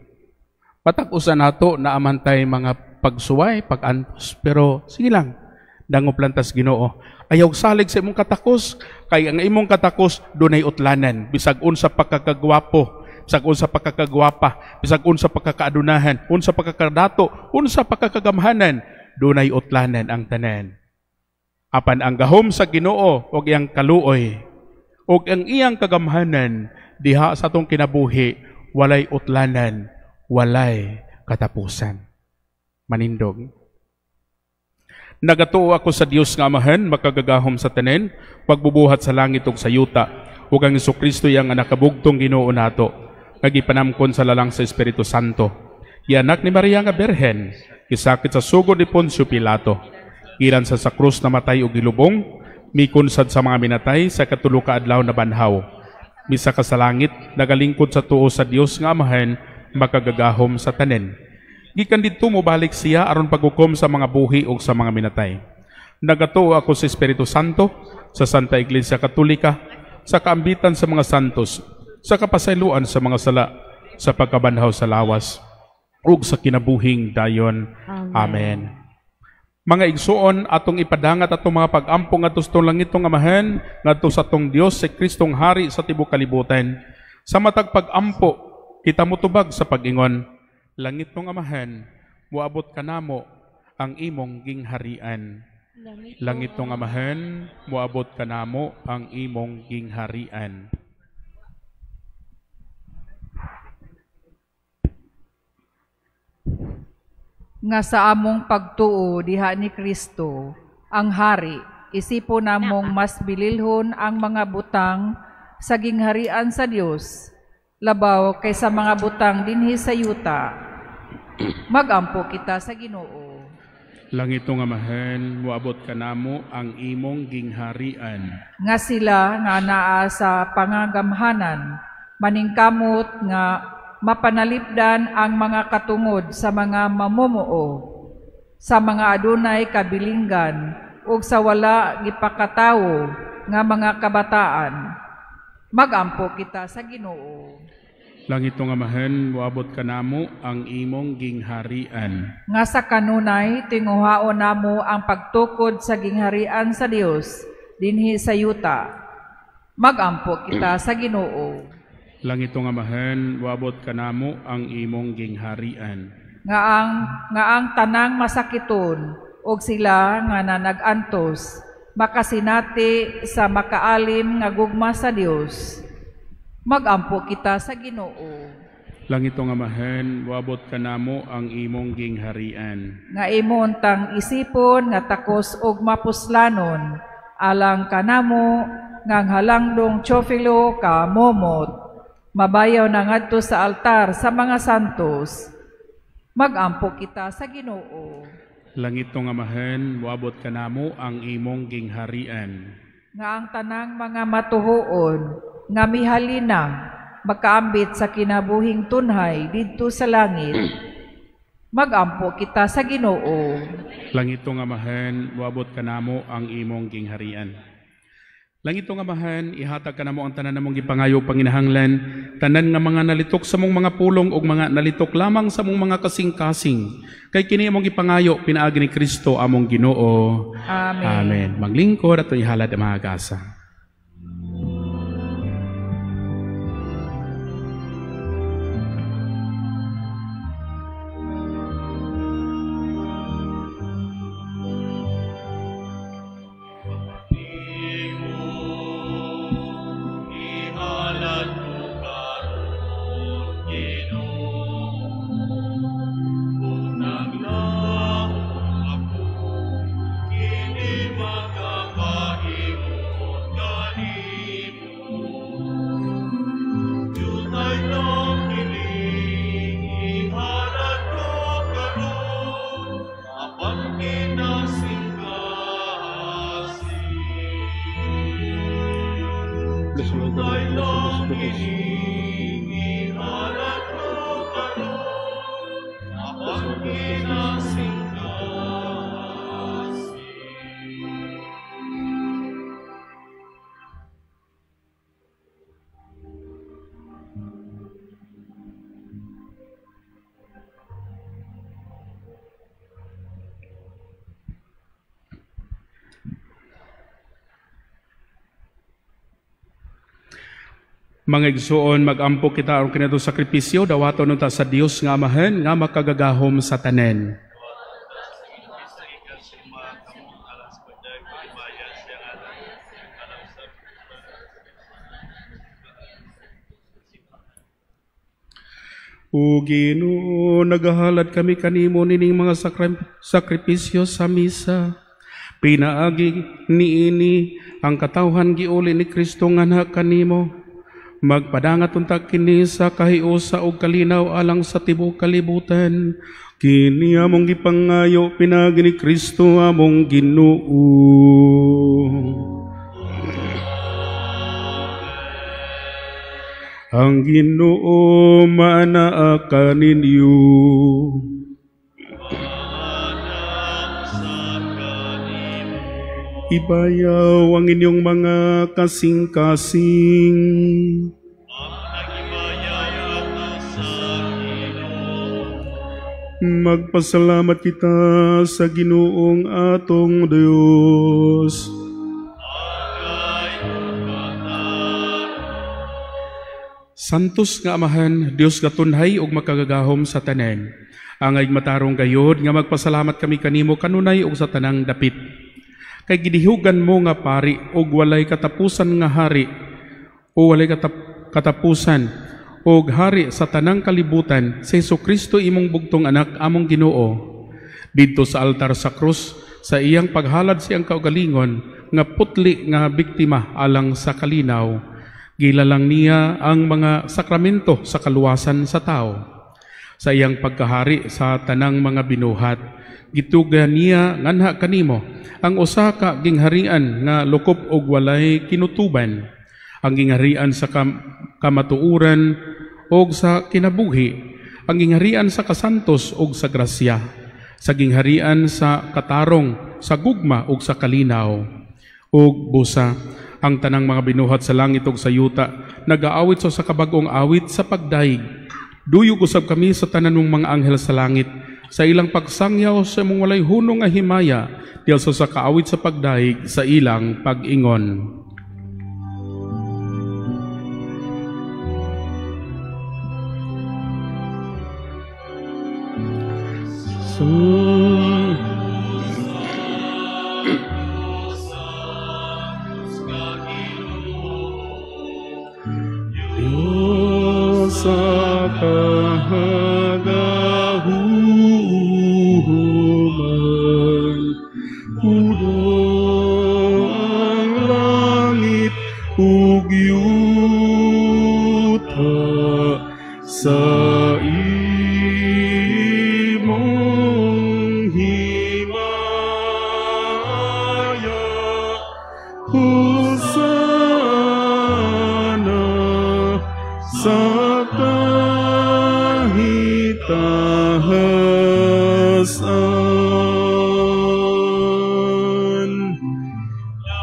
Matag-usa nato na amantay mga pagsuway, pag-antos, pero sige lang, dangop lang tas Ginoo. Ayaw salig sa imong katakos, kay ang imong katakos dunay utlanan, bisag unsa pagkakagwapo, bisag unsa pagkakagwapa, bisag unsa pagkakaadunahan, unsa pagkakadato, unsa pagkakagamhanan, dunay utlanan ang tanan. Apan ang gahom sa Ginoo og iyang kaluoy og ang iyang kagamhanan diha sa atong kinabuhi, walay utlanan, walay katapusan. Manindog. Nagatuo ako sa Dios nga Amahan, makagagahom sa tanan, pagbubuhat sa langit ug sa yuta, ug ang Hesukristo iyang anak kabugtong Ginoo nato, nga gipanamkon sa lalang sa Espiritu Santo. Gianak ni Maria nga Birhen, gisakit sa sugod ni Poncio Pilato, gilan sa krus namatay ug gilubong, mikunsad sa mga minatay sa katulo ka adlaw na banhaw. Misa ka sa langit, nagalingkod sa tuo sa Dios nga Amahan, makagagahom sa tanan. Gikan didto mobalik siya aron paghukom sa mga buhi ug sa mga minatay. Nagatuo ako sa Espiritu Santo, sa Santa Iglesia Katolika, sa kaambitan sa mga santos, sa kapasayloan sa mga sala, sa pagkabanhaw sa lawas, ug sa kinabuhing dayon. Amen. Mga igsuon, atong ipadangat atong mga pag-ampo ngadto sa langitong Amahan, ngadto sa atong Dios si Kristong Hari sa tibuok kalibutan. Sa matag pag-ampo, kita motubag sa pag-ingon, Langitong Amahan, moabot kanamo ang imong gingharian. Langitong Amahan, moabot kanamo ang imong gingharian. Nga sa among pagtuo diha ni Kristo, ang hari, isipo namong mas bililhon ang mga butang sa gingharian sa Dios, labaw kaysa mga butang dinhi sa yuta. Magampo kita sa Ginoo. Langitong Amahan, moabot kanamo ang imong gingharian. Nga sila nga naa sa pangagamhanan, maningkamot nga mapanalipdan ang mga katungod sa mga mamumuo, sa mga adunay kabilinggan ug sa wala gipakatawo nga mga kabataan. Magampo kita sa Ginoo. Langitong Amahan, moabot kanamo ang imong gingharian. Nga sa kanunay tinguhaon namo ang pagtukod sa gingharian sa Dios dinhi sa yuta. Magampo kita sa Ginoo. Langitong Amahan, moabot kanamo ang imong gingharian. Nga ang tanang masakiton og sila nga nanagantos makasinati sa makaalim nga gugma sa Dios. Magampo kita sa Ginoo. Langit nga Amahan, moabot kanamo ang imong gingharian. Nga imo untang isipon nga takos og mapuslanon alang kanamo nga ang halangdong Teofilo ka momot mabayaw na ngadto sa altar sa mga santos. Magampo kita sa Ginoo. Langit nga Amahan, moabot kanamo ang imong gingharian. Nga ang tanang mga matuhuon nga mihalina makaambit sa kinabuhing tunhay didto sa langit. Magampo kita sa Ginoo. Langit nga Amahan, moabot kanamo ang imong gingharian. Langit nga Amahan, ihatag kanamo ang tanan namong gipangayo panginahanglan, tanan nga mga nalitok sa mong mga pulong ug mga nalitok lamang sa mong mga kasing-kasing. Kay kini among gipangayo pinaagi ni Kristo among Ginoo. Amen. Amen. Maglingkod ato ihalad ang mga gasa. Mga igsuon, magampo kita aron kaniadtong sakripisyo, dawaton unta sa Dios nga Amahan nga makagagahom sa tanan. O Ginoo, nagahalad kami kanimo nining mga sakripisyo sa misa. Pinaagi niini ang katawhan giuli ni Kristo nga anak kanimo. Magpadangat unta kini sa kahiusa ug kalinaw alang sa tibuok kalibutan. Kini among gipangayo pinaagi ni Kristo among Ginoo. Ang Ginoo maanaa kaninyo. Ibayaw ang inyong mga kasing-kasing. Magpasalamat kita sa Ginoong atong Diyos. Santos nga Amahan, Dios gatunhay ug makagagahom sa tanan. Angay matarong gayod nga magpasalamat kami kanimo kanunay ug sa tanang dapit. Kay gidihugan mo nga pari og walay katapusan nga hari o walay katapusan og hari sa tanang kalibutan si Hesukristo imong bugtong anak among Ginoo. Didto sa altar sa krus sa iyang paghalad siyang kaugalingon nga putli nga biktima alang sa kalinaw, gilalang niya ang mga sakramento sa kaluwasan sa tao. Sa iyang pagkahari sa tanang mga binuhat, gituga niya nganha kanimo ang usa ka gingharian nga lukop og walay kinutuban, ang gingharian sa kamatuoran og sa kinabuhi, ang gingharian sa kasantos og sa grasya, sa gingharian sa katarong, sa gugma og sa kalinaw. Og busa ang tanang mga binuhat sa langit ug sa yuta nagaawit sa kabag-ong awit sa pagdayeg. Duyog usab kami sa tanan mong mga anghel sa langit sa ilang pagsangyaw sa imong walay hunong nga himaya, diha sa kaawit sa pagdayeg sa ilang pag-ingon. Hosana sa kahitahasan.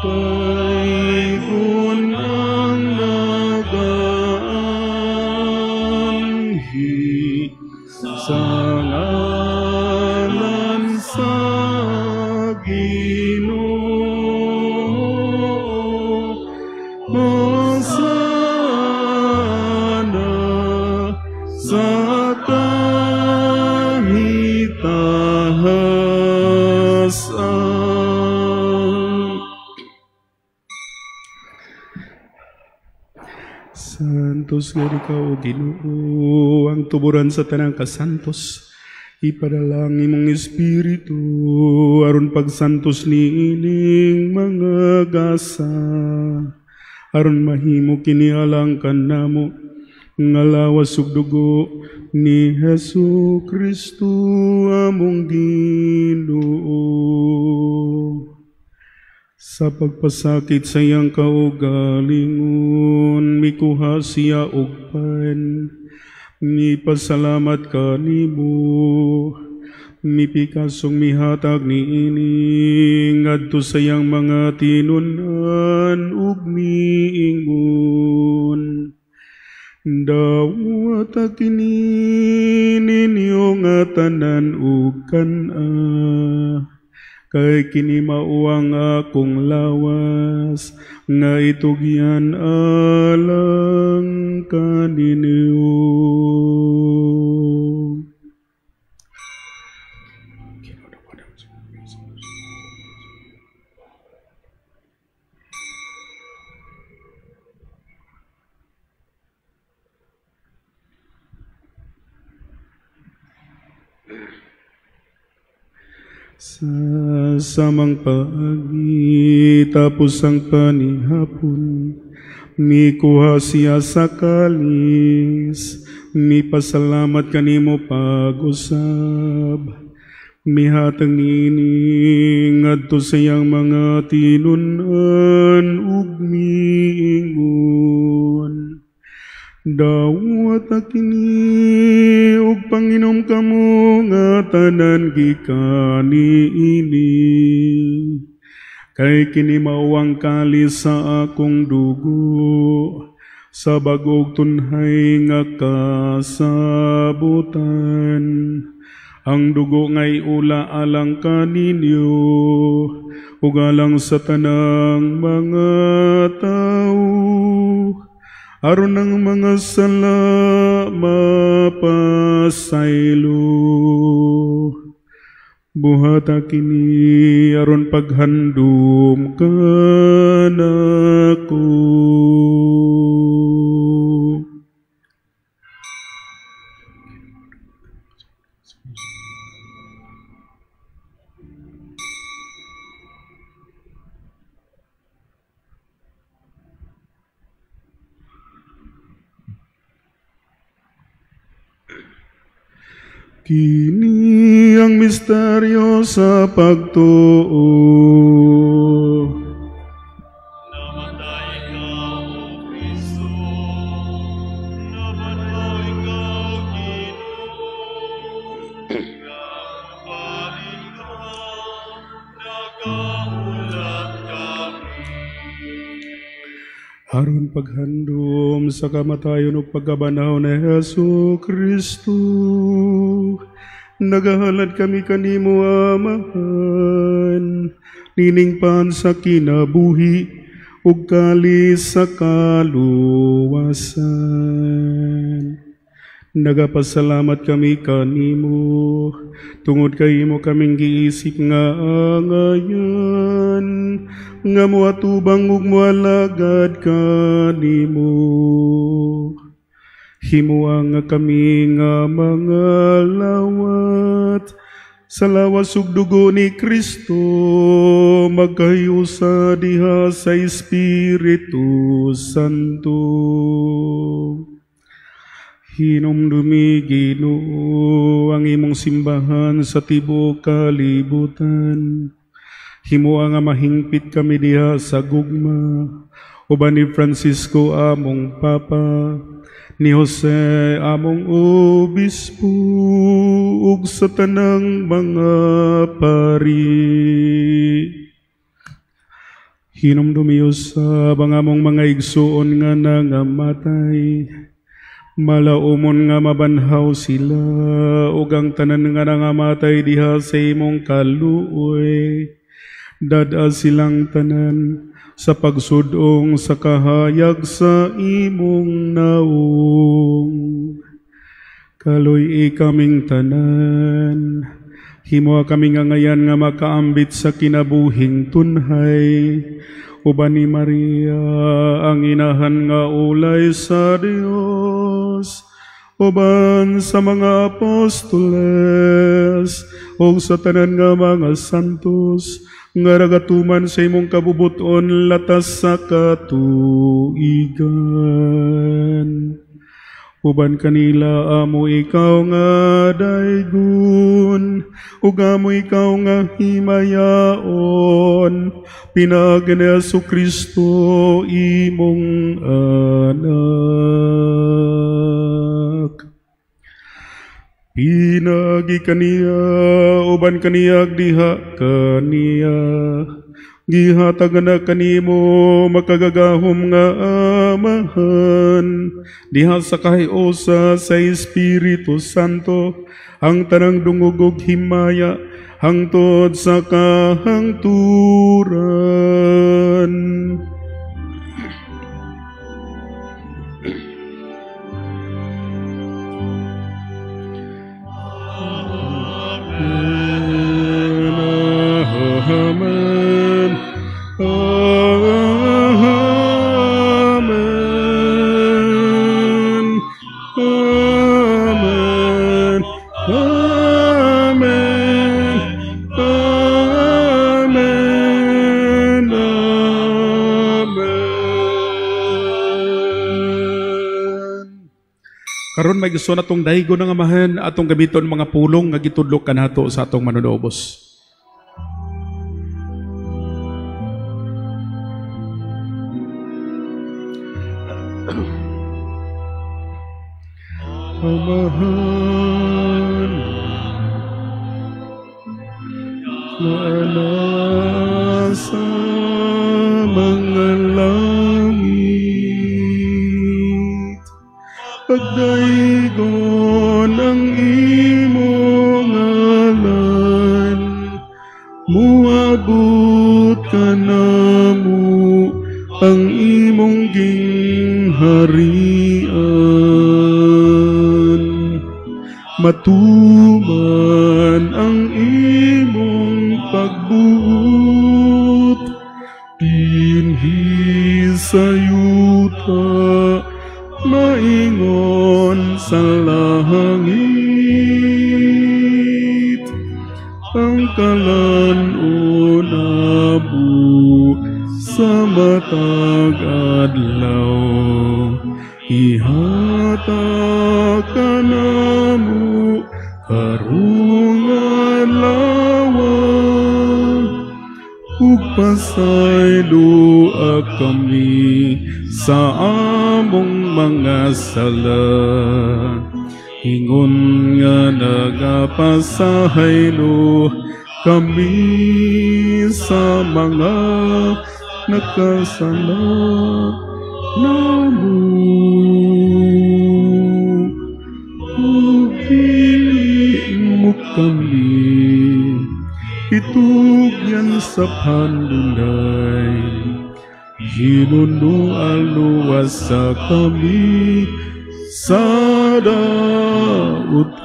Daygon ang nagaanhi sa ngalan sa Ginoo. Hosana sa kahitahasan. Santos nga ikaw, O Ginoo, ang tuburan sa tanang kasantos. Ipadalang imong espiritu aron pagsantos niining mga gasa, aron mahimo kini alang kanamo nga lawas ug dugo ni Hesus Kristo among Ginoo. Sa pagpasakit sa iyang kaugalingon, mikuha siya og pan, mipasalamat kanimo, mipikasong mihatag niini ngadto sa iyang mga tinun-an ug miingon: Dawata kini ninyo nga tanan ug kan-a, kay kini mao ang akong lawas nga itugyan alang kaninyo. Sa samang paagi, tapos ang panihapon, mikuha siya sa kalis, mipasalamat kanimo pag-usab, mihatag niini ngadto sa iyang mga tinun-an ug miingon: Dawata kini ug panginom kamo nga tanan gikan niini, kay kini mao ang kalis sa akong dugo sa bag-ong tunhay nga kasabutan. Ang dugo nga'y ula alang kaninyo ug alang sa tanang mga tawo, aron ang mga sala mapasaylo. Buhata kini aron paghandom kanako. Kini ang misteryo sa pagtuo. Namatay ikaw, O Kristo, nabanhaw ikaw, Ginoo, nga mubalhin ka, nagahulat kami. Aron paghandom sa kamatayon ug pagkabanhaw ni Hesus Kristo, nagahalad kami kanimo, Amahan, nining pan sa kinabuhi ug kalis sa kaluwasan. Nagapasalamat kami kanimo tungod kay imo kaming giisip nga angayan nga moatubang ug moalagad kanimo. Himoa nga kami nga mga lawat sa lawas ug dugo ni Kristo, magkahiusa diha sa Espiritu Santo. Hinumdumi, Ginoo, ang imong simbahan sa tibuok kalibutan. Himoa nga mahingpit kami diha sa gugma, uban ni Francisco among Papa, ni Jose among Obispo, ug sa tanang mga pari. Hinumdumi usab ang among mga igsuon nga nangamatay, malaumon nga mabanhaw sila, ug ang tanan nga nangamatay diha sa imong kaluoy. Dad-a silang tanan sa pagsudong sa kahayag sa imong naong. Kaluy-i kaming tanan, himoa kami nga ngayan nga makaambit sa kinabuhing tunhay, uban ni Maria ang inahan nga ulay sa Dios, uban sa mga apostoles ug sa tanan nga mga santos nga nagatuman sa imong kabubuton latas sa katuigan. Uban kanila amo ikaw nga daygon, ug amo ikaw nga himayaon, pinaagi ni Jesu-Kristo imong anak. Pinaagi kaniya, uban kaniya diha kaniya, gihatag na kanimo makagagahom nga Amahan, diha sa kahiosa sa Espiritu Santo, ang tanang dungog ug himaya, hangtod sa kahangturan. Amen. Amen. Amen. Amen. Amen. Amen. Karon may gusto natong daygo ng Amahan atong gamiton mga pulong nga gitudlo kanato sa atong manunobos. Amahan na nasa mga langit, pagdaygon ang imong ngalan, muabot ka namo ang imong gingharian. Matuman ang imong pagbuot dinhi sa yuta, maingon sa langit. Ang kalan-on amo sa matag adlaw, ihatag kanamo karong adlaw, ug pasayloa kami sa among mga sala, ingon nga nagapasaylo kami sa mga nakasala namo. Ug dili mo kami itugyan sa pandulay, hinunuan sa kami sa dautan.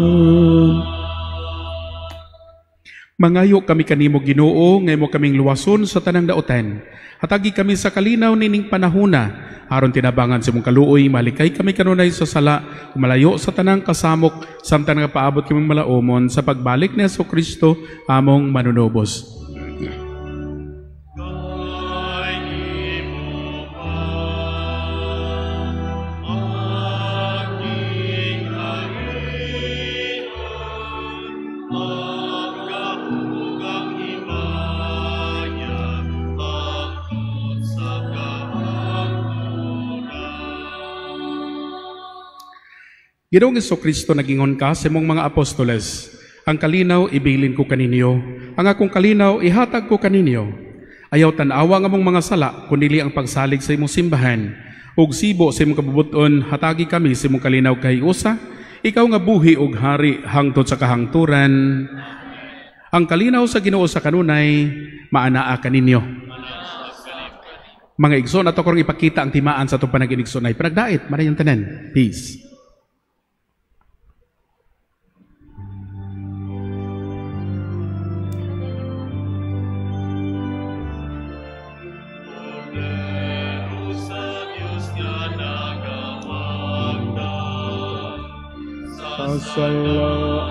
Mangayo kami kanimo Ginoo, ngay mo kaming luwason sa tanang dautan. Hatagi kami sa kalinaw nining panahuna, aron tinabangan sa imong kaluoy, malikay kami kanunay sa sala, kumalayo sa tanang kasamok, samtang nagapaabot kaming malaumon sa pagbalik ni Jesu-Kristo among manunubos. Ginoong Hesukristo, nagingon ka sa imong mga apostoles, ang kalinaw ibilin ko kaninyo, ang akong kalinaw ihatag ko kaninyo. Ayaw tan-awa nga mong mga sala, kundili ang pagsalig sa imong simbahan. Ug sibo sa imong kabubuton, hatagi kami sa imong kalinaw kay usa, ikaw nga buhi ug hari hangtod sa kahangturan. Ang kalinaw sa Ginoo sa kanunay, maanaa kaninyo. Mga igsoon, ato karong ipakita ang timaan sa atong panaginigsoonay. Panagdait, manayong tanan. Peace. Sala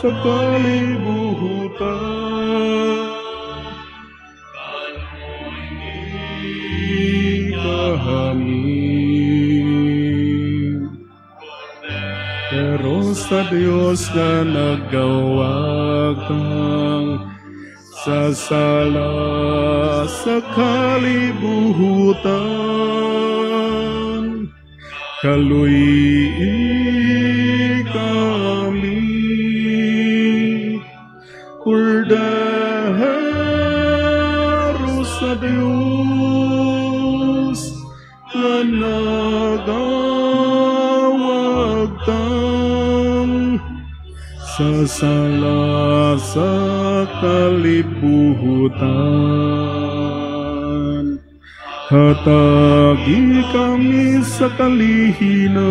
sa kalibutan, kami pero sa Diyos na nagawagtang sa sala sa kalibutan, kaluy kami, kordero sa Diyos na nagawagtang sa sala sa kalibutan. Hatagi kami sa kalihina.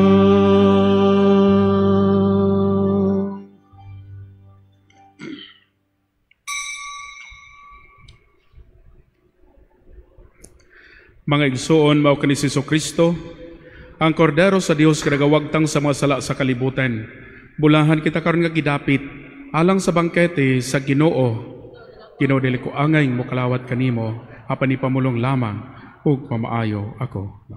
Mga igsoon, mao kani si Jesucristo, ang kordero sa Dios nga nagawagtang sa mga sala sa kalibutan. Bulahan kita karon nga gidapit alang sa bangkete sa Ginoo. Ginoo, dili ko angay mokalawat kanimo, apan ipamulong lamang ug mamaayo ako.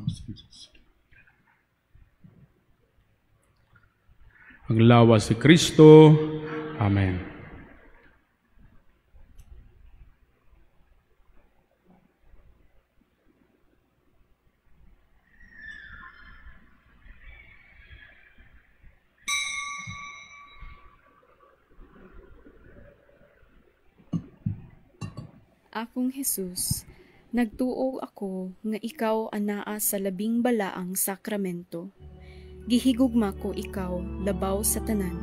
Ang lawas si Kristo. Amen. Akong Jesus, nagtuo ako nga ikaw anaa sa labing balaang sakramento. Gihigugma ko ikaw labaw sa tanan,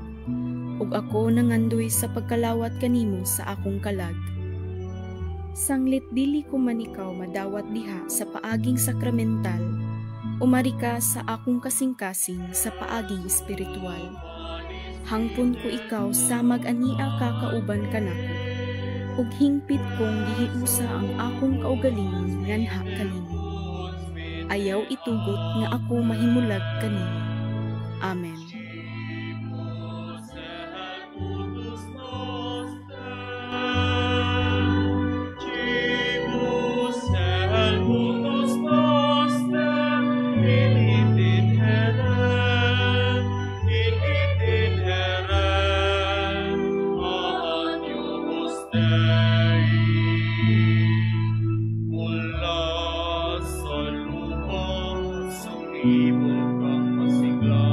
ug ako nangandoy sa pagkalawat kanimo sa akong kalag. Sanglit dili ko man ikaw madawat diha sa paaging sakramental, umari ka sa akong kasing-kasing sa paaging espiritual. Hangpon ko ikaw samag ania kakauban kanako, ug hingpit kong gihiusa ang akong kaugalingon nganha kanimo. Ayaw itugot nga ako mahimulag kanimo. Amen. Mula sa lupa, sa ibon kang masigla.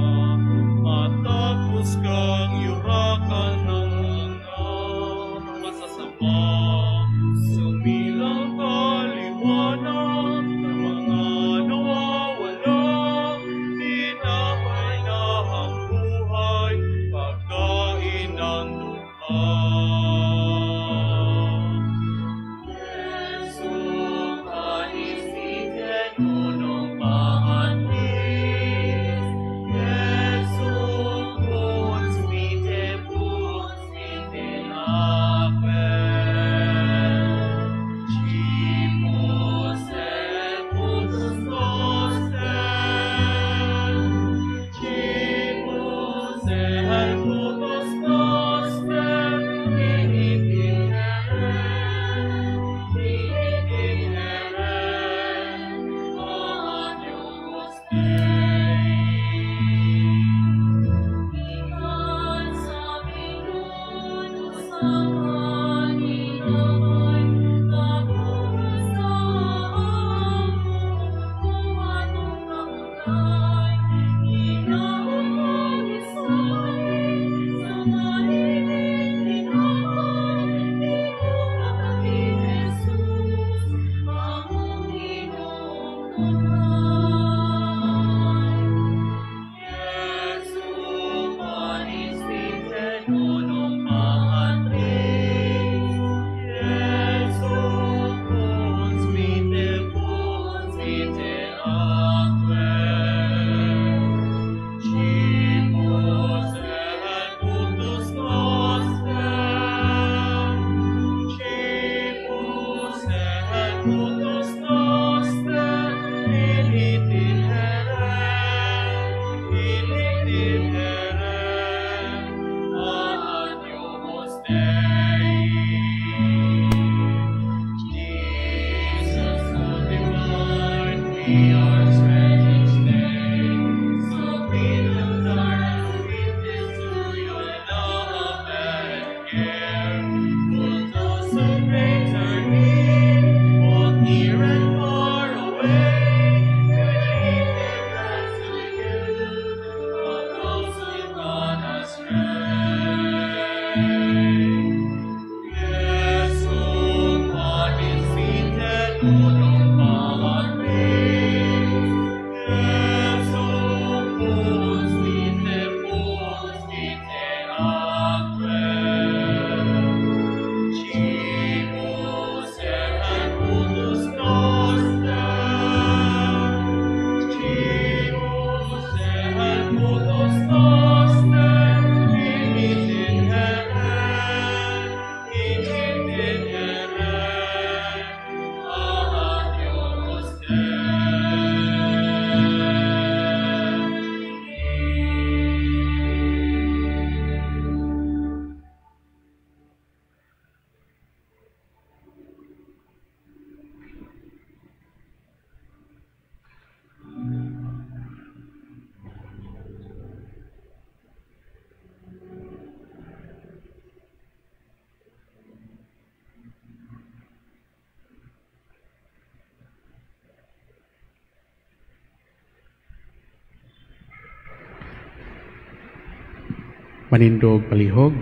Manindog palihog.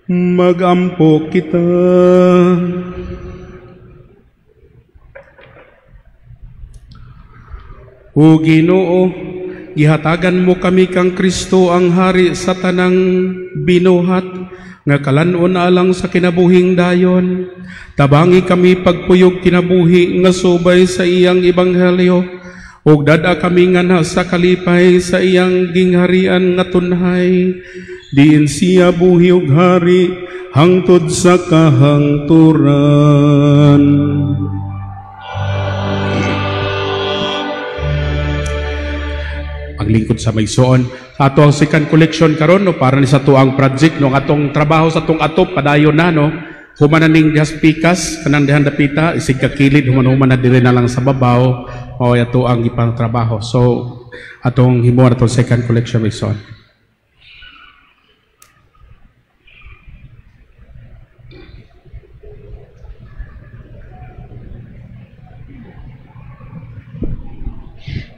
Magampo kita. O Ginoo, gihatagan mo kami kang Kristo ang hari sa tanang binuhat nga kalan-on alang sa kinabuhing dayon. Tabangi kami pagpuyog kinabuhi nga subay sa iyang ebanghelyo, ug dad-a kami nga sa kalipay sa iyang gingharian nga tunhay. Diin siya buhi ug hari hangtod sa kahangturan. Paglingkod sa maigsoon. Sa ato ang second collection karon, no, para ni sa tuang project, no, ang atong trabaho sa atong atop padayon na, no. Human na ning dihas pikas kanang dihan dapita isig kakilid, human-human na diri na lang sa babaw, mao ato ang gipang trabaho. So atong himuon atong second collection, maigsoon.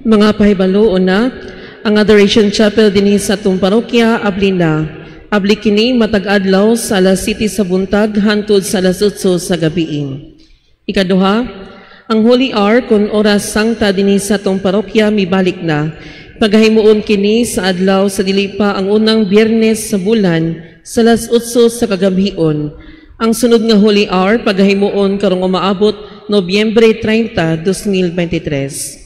Mga pahibalo una, ang Adoration Chapel dinhi sa atong parokya abli na. Abli kini matag adlaw sa alas 7 sa buntag hangtod sa alas 8 sa gabi. Ikaduha, ang Holy Hour kon oras sangta dinhi sa atong parokya mibalik na. Pagahimuon kini sa adlaw sa dili pa ang unang Biyernes sa bulan sa alas 8 sa kagabhion. Ang sunod nga Holy Hour pagahimuon karong umaabot Nobyembre 30, 2023.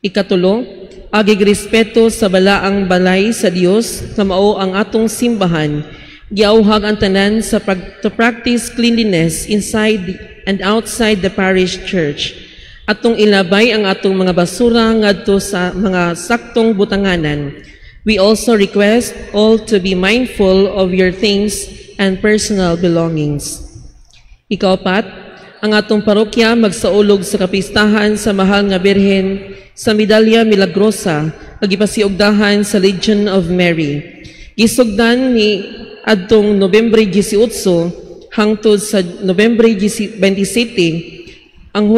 Ikatulo, agig respeto sa balaang balay sa Dios nga mao ang atong simbahan. Giauhag ang tanan sa to practice cleanliness inside and outside the parish church. Atong ilabay ang atong mga basura ngadto sa mga saktong butanganan. We also request all to be mindful of your things and personal belongings. Ikaapat, ang atong parokya magsaulog sa kapistahan sa Mahal nga Birhen sa Medalya Milagrosa ug gipasiugdahan sa Legion of Mary. Gisugdan ni adtong Nobyembre 18 hangtod sa Nobyembre 27 ang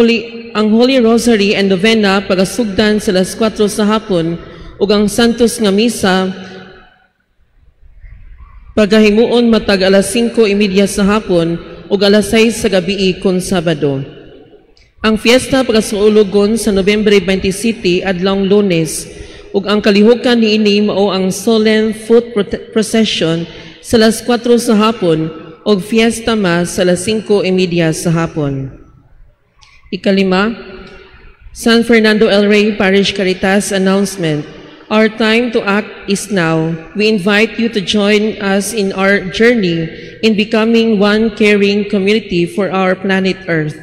Holy Rosary and Novena pagasugdan sa alas 4 sa hapon ug ang Santos nga Misa pagahimuon matag alas 5:30 sa hapon ug alas 6 sa gabi kon Sabado. Ang fiesta pagasuulogon sa Nobyembre 27 adlawng Lunes ug ang kalihukan niini mao ang solemn foot procession sa alas 4 sa hapon ug fiesta mass sa alas 5:30 sa hapon. Ikalima, San Fernando El Rey Parish Caritas announcement. Our time to act is now. We invite you to join us in our journey in becoming one caring community for our planet Earth.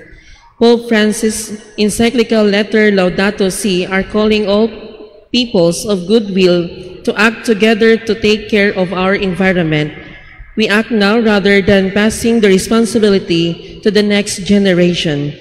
Pope Francis' encyclical letter Laudato Si are calling all peoples of goodwill to act together to take care of our environment. We act now rather than passing the responsibility to the next generation.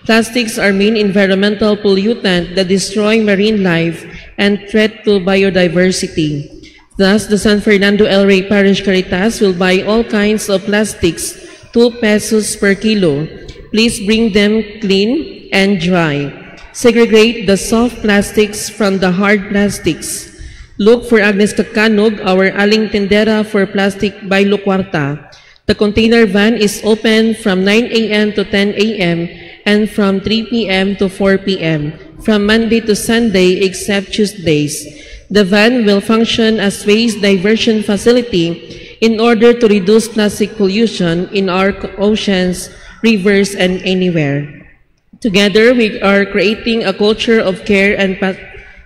Plastics are main environmental pollutant that destroy marine life and threat to biodiversity. Thus, the San Fernando El Rey Parish Caritas will buy all kinds of plastics, 2 pesos per kilo. Please bring them clean and dry. Segregate the soft plastics from the hard plastics. Look for Agnes Kakanog, our aling tendera for plastic by Luquarta. The container van is open from 9 a.m. to 10 a.m. and from 3 p.m. to 4 p.m. from Monday to Sunday except Tuesdays. The van will function as waste diversion facility in order to reduce plastic pollution in our oceans, rivers, and anywhere. Together, we are creating a culture of care and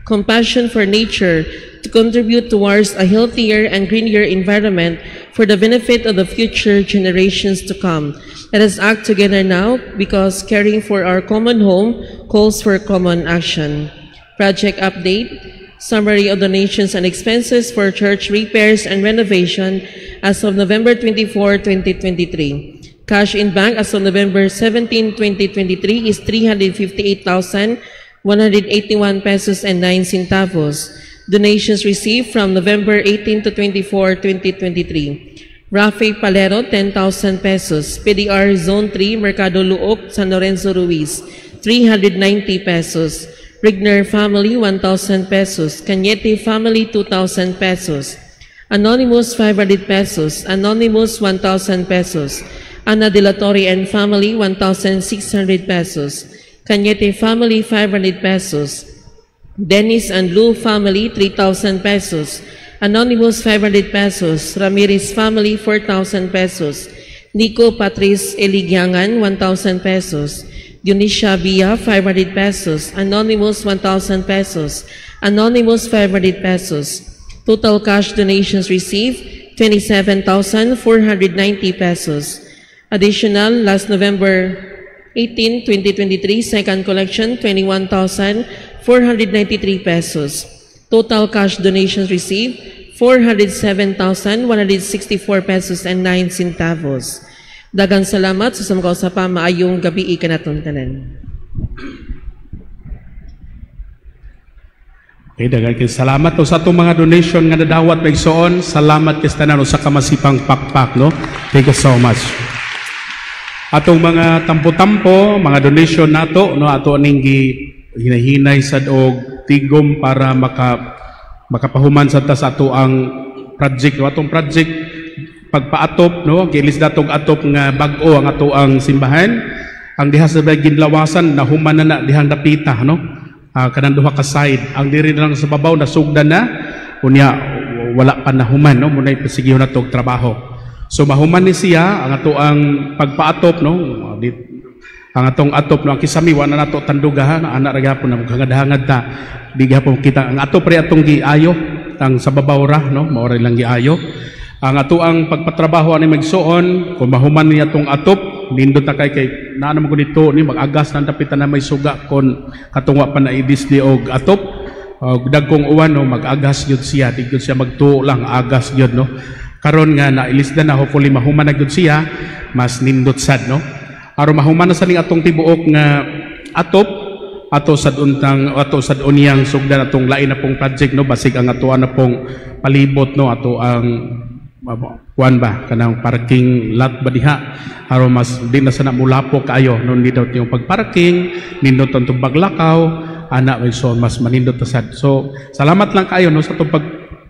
compassion for nature to contribute towards a healthier and greener environment for the benefit of the future generations to come. Let us act together now because caring for our common home calls for common action. Project update, summary of donations and expenses for church repairs and renovation as of November 24, 2023. Cash in bank as of November 17, 2023 is 358,181 pesos and 9 centavos. Donations received from November 18 to 24, 2023. Rafi Palero, 10,000 pesos. PDR Zone 3, Mercado Luok, San Lorenzo Ruiz, 390 pesos. Rigner Family, 1,000 pesos. Cañete Family, 2,000 pesos. Anonymous, 500 pesos. Anonymous, 1,000 pesos. Ana de la Torre and Family, 1,600 pesos. Cañete Family, 500 pesos. Dennis and Lou Family, 3,000 pesos. Anonymous, 500 pesos. Ramirez Family, 4,000 pesos. Nico Patrice Eligyangan, 1,000 pesos. Dionisia Villa, 500 pesos. Anonymous, 1,000 pesos. Anonymous, 500 pesos. Total cash donations received, 27,490 pesos. Additional, last November 18, 2023, second collection, 21,493 pesos. Total cash donations received, 407,164 pesos and 9 centavos. Daghang salamat sa samgaw sa pa maayong gabi kanaton tanan. Okay, daghan kay salamat to sa atong mga donation nga nadawat maigsoon. Salamat kay tanan usa ka masipang pakpak, no? Thank you so much. Atong mga tampo-tampo, mga donation nato, no, ato ning hinahinay sad og tigom para makapahuman sad ta sa ato ang project, no? Atong project pagpaatop, no, gilis datong atop nga bag-o ang ato ang simbahan. Ang diha sa ginlawasan nahuman na na dihang dapita, no? Kanang duha ka side, ang diri lang sa babaw nasugdan na, unya wala pa nahuman, no, munay pasigihon na og trabaho. So mahuman ni siya ang ato ang pagpaatop, no, ang atong atop, no, ang kisami wa na nato tandugahan, ana ra gyapon na maghangad-hangad ta, di gyapon kita ang atop pre atong giayo ang sa babaw ra, no, mao ra lang giayo. Ang ato ang pagpatrabaho ani magsuon, kung mahuman niya atong atop, nindot ta kay naa naman ko dito ni mag-agas na dapitan na may suga kon katong wa pa na i-display og atop. Og dagkong uwan, no, mag-agas gyud siya, di gyud siya magtuo lang, agas gyud, no. Karon nga nailisda na, hopefully mahuman na gyud siya, mas nindot sad, no. Aron mahuman na sa ning atong tibuok nga atop, ato sad untang ato sad unyang sugdan atong lain na pong project, no, basig ang atoan na pong palibot, no, ato ang kuan ba kanang parking lot ba diha, aron mas di na sana mulapok kaayo, no, nindot yung pagparking, nindot ang tong paglakaw ana, so mas manindot ta sad. So salamat lang kaayo, no, sa atong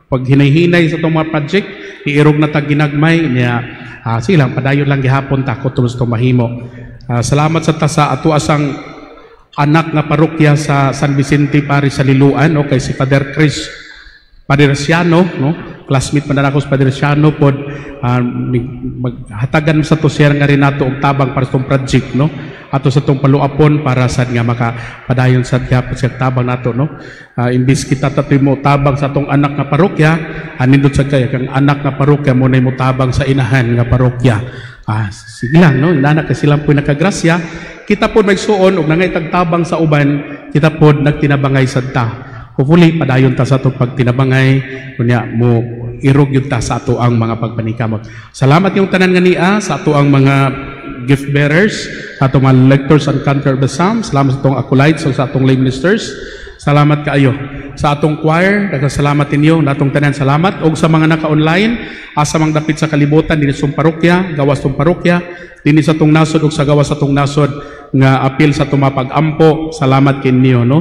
paghinay-hinay sa atong mga project, iirog na ta ginagmay niya, silang padayon lang gihapon ta ko tulos tong mahimo. Salamat sa ta sa ato asang anak nga parokya sa San Vicente Parish sa Liloan, no, kay si Father Chris Padre Siano, no, classmate pa na ako sa Padre Siano pod, maghatagan sa to share nga rin nato og tabang para sa tong project, no, ato sa tong paluapon para sad nga makapadayon sad gyapon sa tabang nato, no. Imbis kita tatoy mo tabang sa atong anak nga parokya, anindot sad kay kang anak nga parokya mo nay mo tabang sa inahan nga parokya. Ah, sige lang, no? Inana kay sila po nakagrasya. Kita pod magsuon og nangay tagtabang sa uban, kita pod nagtinabangay sad ta. Hopefully padayon ta sa atong pagtinabangay, unya mo irog yun ta sa ato ang mga pagpanikamot. Salamat yung tanan nga nia sa ato ang mga gift bearers, sa atong mga lectors and cantor of the Psalms, salamat sa atong acolytes ug sa atong lay ministers. Salamat kaayo sa atong choir, daghang salamat ninyo, natong tanan salamat ug sa mga naka-online, asa mang dapit sa kalibutan dinhi sa parokya, gawas tong parokya, dinhi sa atong nasod ug sa gawas sa atong nasod nga apil sa atong mapag-ampo. Salamat kinyo, no.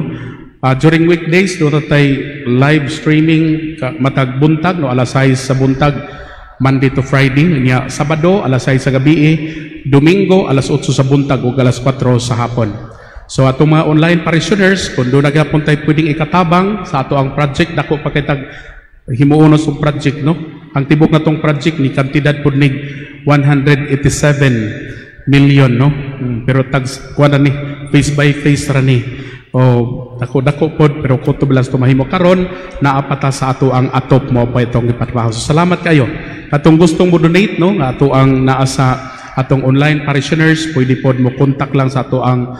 During weekdays do tay live streaming matag buntag, no, alas 6 sa buntag, Monday to Friday, nya Sabado alas 6 sa gabi, Domingo alas 8 sa buntag ug alas 4 sa hapon. So atong mga online parishioners, kung doon nagyapon tayo pwedeng ikatabang sa ato ang project, dako pa kay tag himuon sa project, no? Ang tibok na tong project ni kantidad pud nig 187 million, no? Pero tag kuan na ni, phase by phase ra ni. O dako dako pod, pero kutob lang sa mahimo karon naa pa ta sa ato ang atop mo pa itong gipatrabaho. So salamat kayo. Atong gustong mo donate, no, nga ato ang naa sa atong online parishioners, pwede pod mo contact lang sa ato ang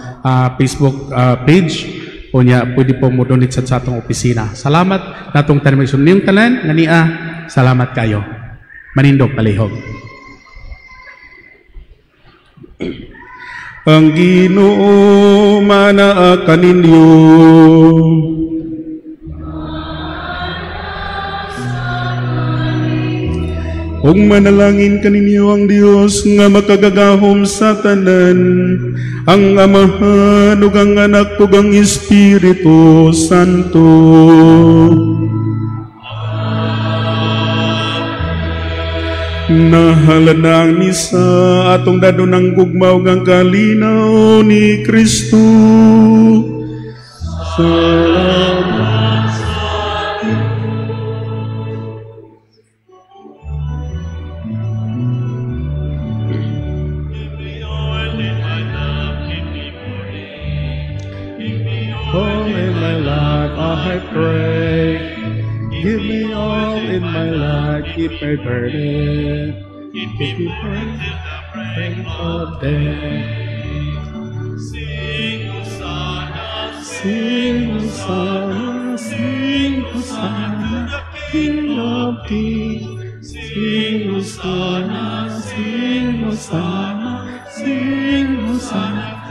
Facebook page, unya pwede po mo donate sa atong opisina. Salamat natong tanan niyong tanan nga nia, salamat kayo. Manindog palihog. Ang Ginoo manaa kaninyo. Ug manalangin kaninyo ang Dios nga makagagahom sa tanan, ang Amahan ug ang Anak ug ang Espiritu Santo. Nahalan na ang misa atong dadon ang gugma ug ang kalinaw ni Kristo. Salamat. All in my life I pray. Give me all in my life, keep me burning. Keep me burning till the break of day. Sing Hosanna, sing Hosanna, sing Hosanna, King of Kings. Sing Hosanna, sing Hosanna, sing Hosanna.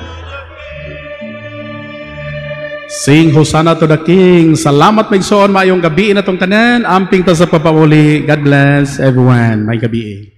Sing Hosanna to the King. Salamat maigsoon, maayong gabi na tong tanan. Amping ta sa papamuli. God bless everyone. May gabi.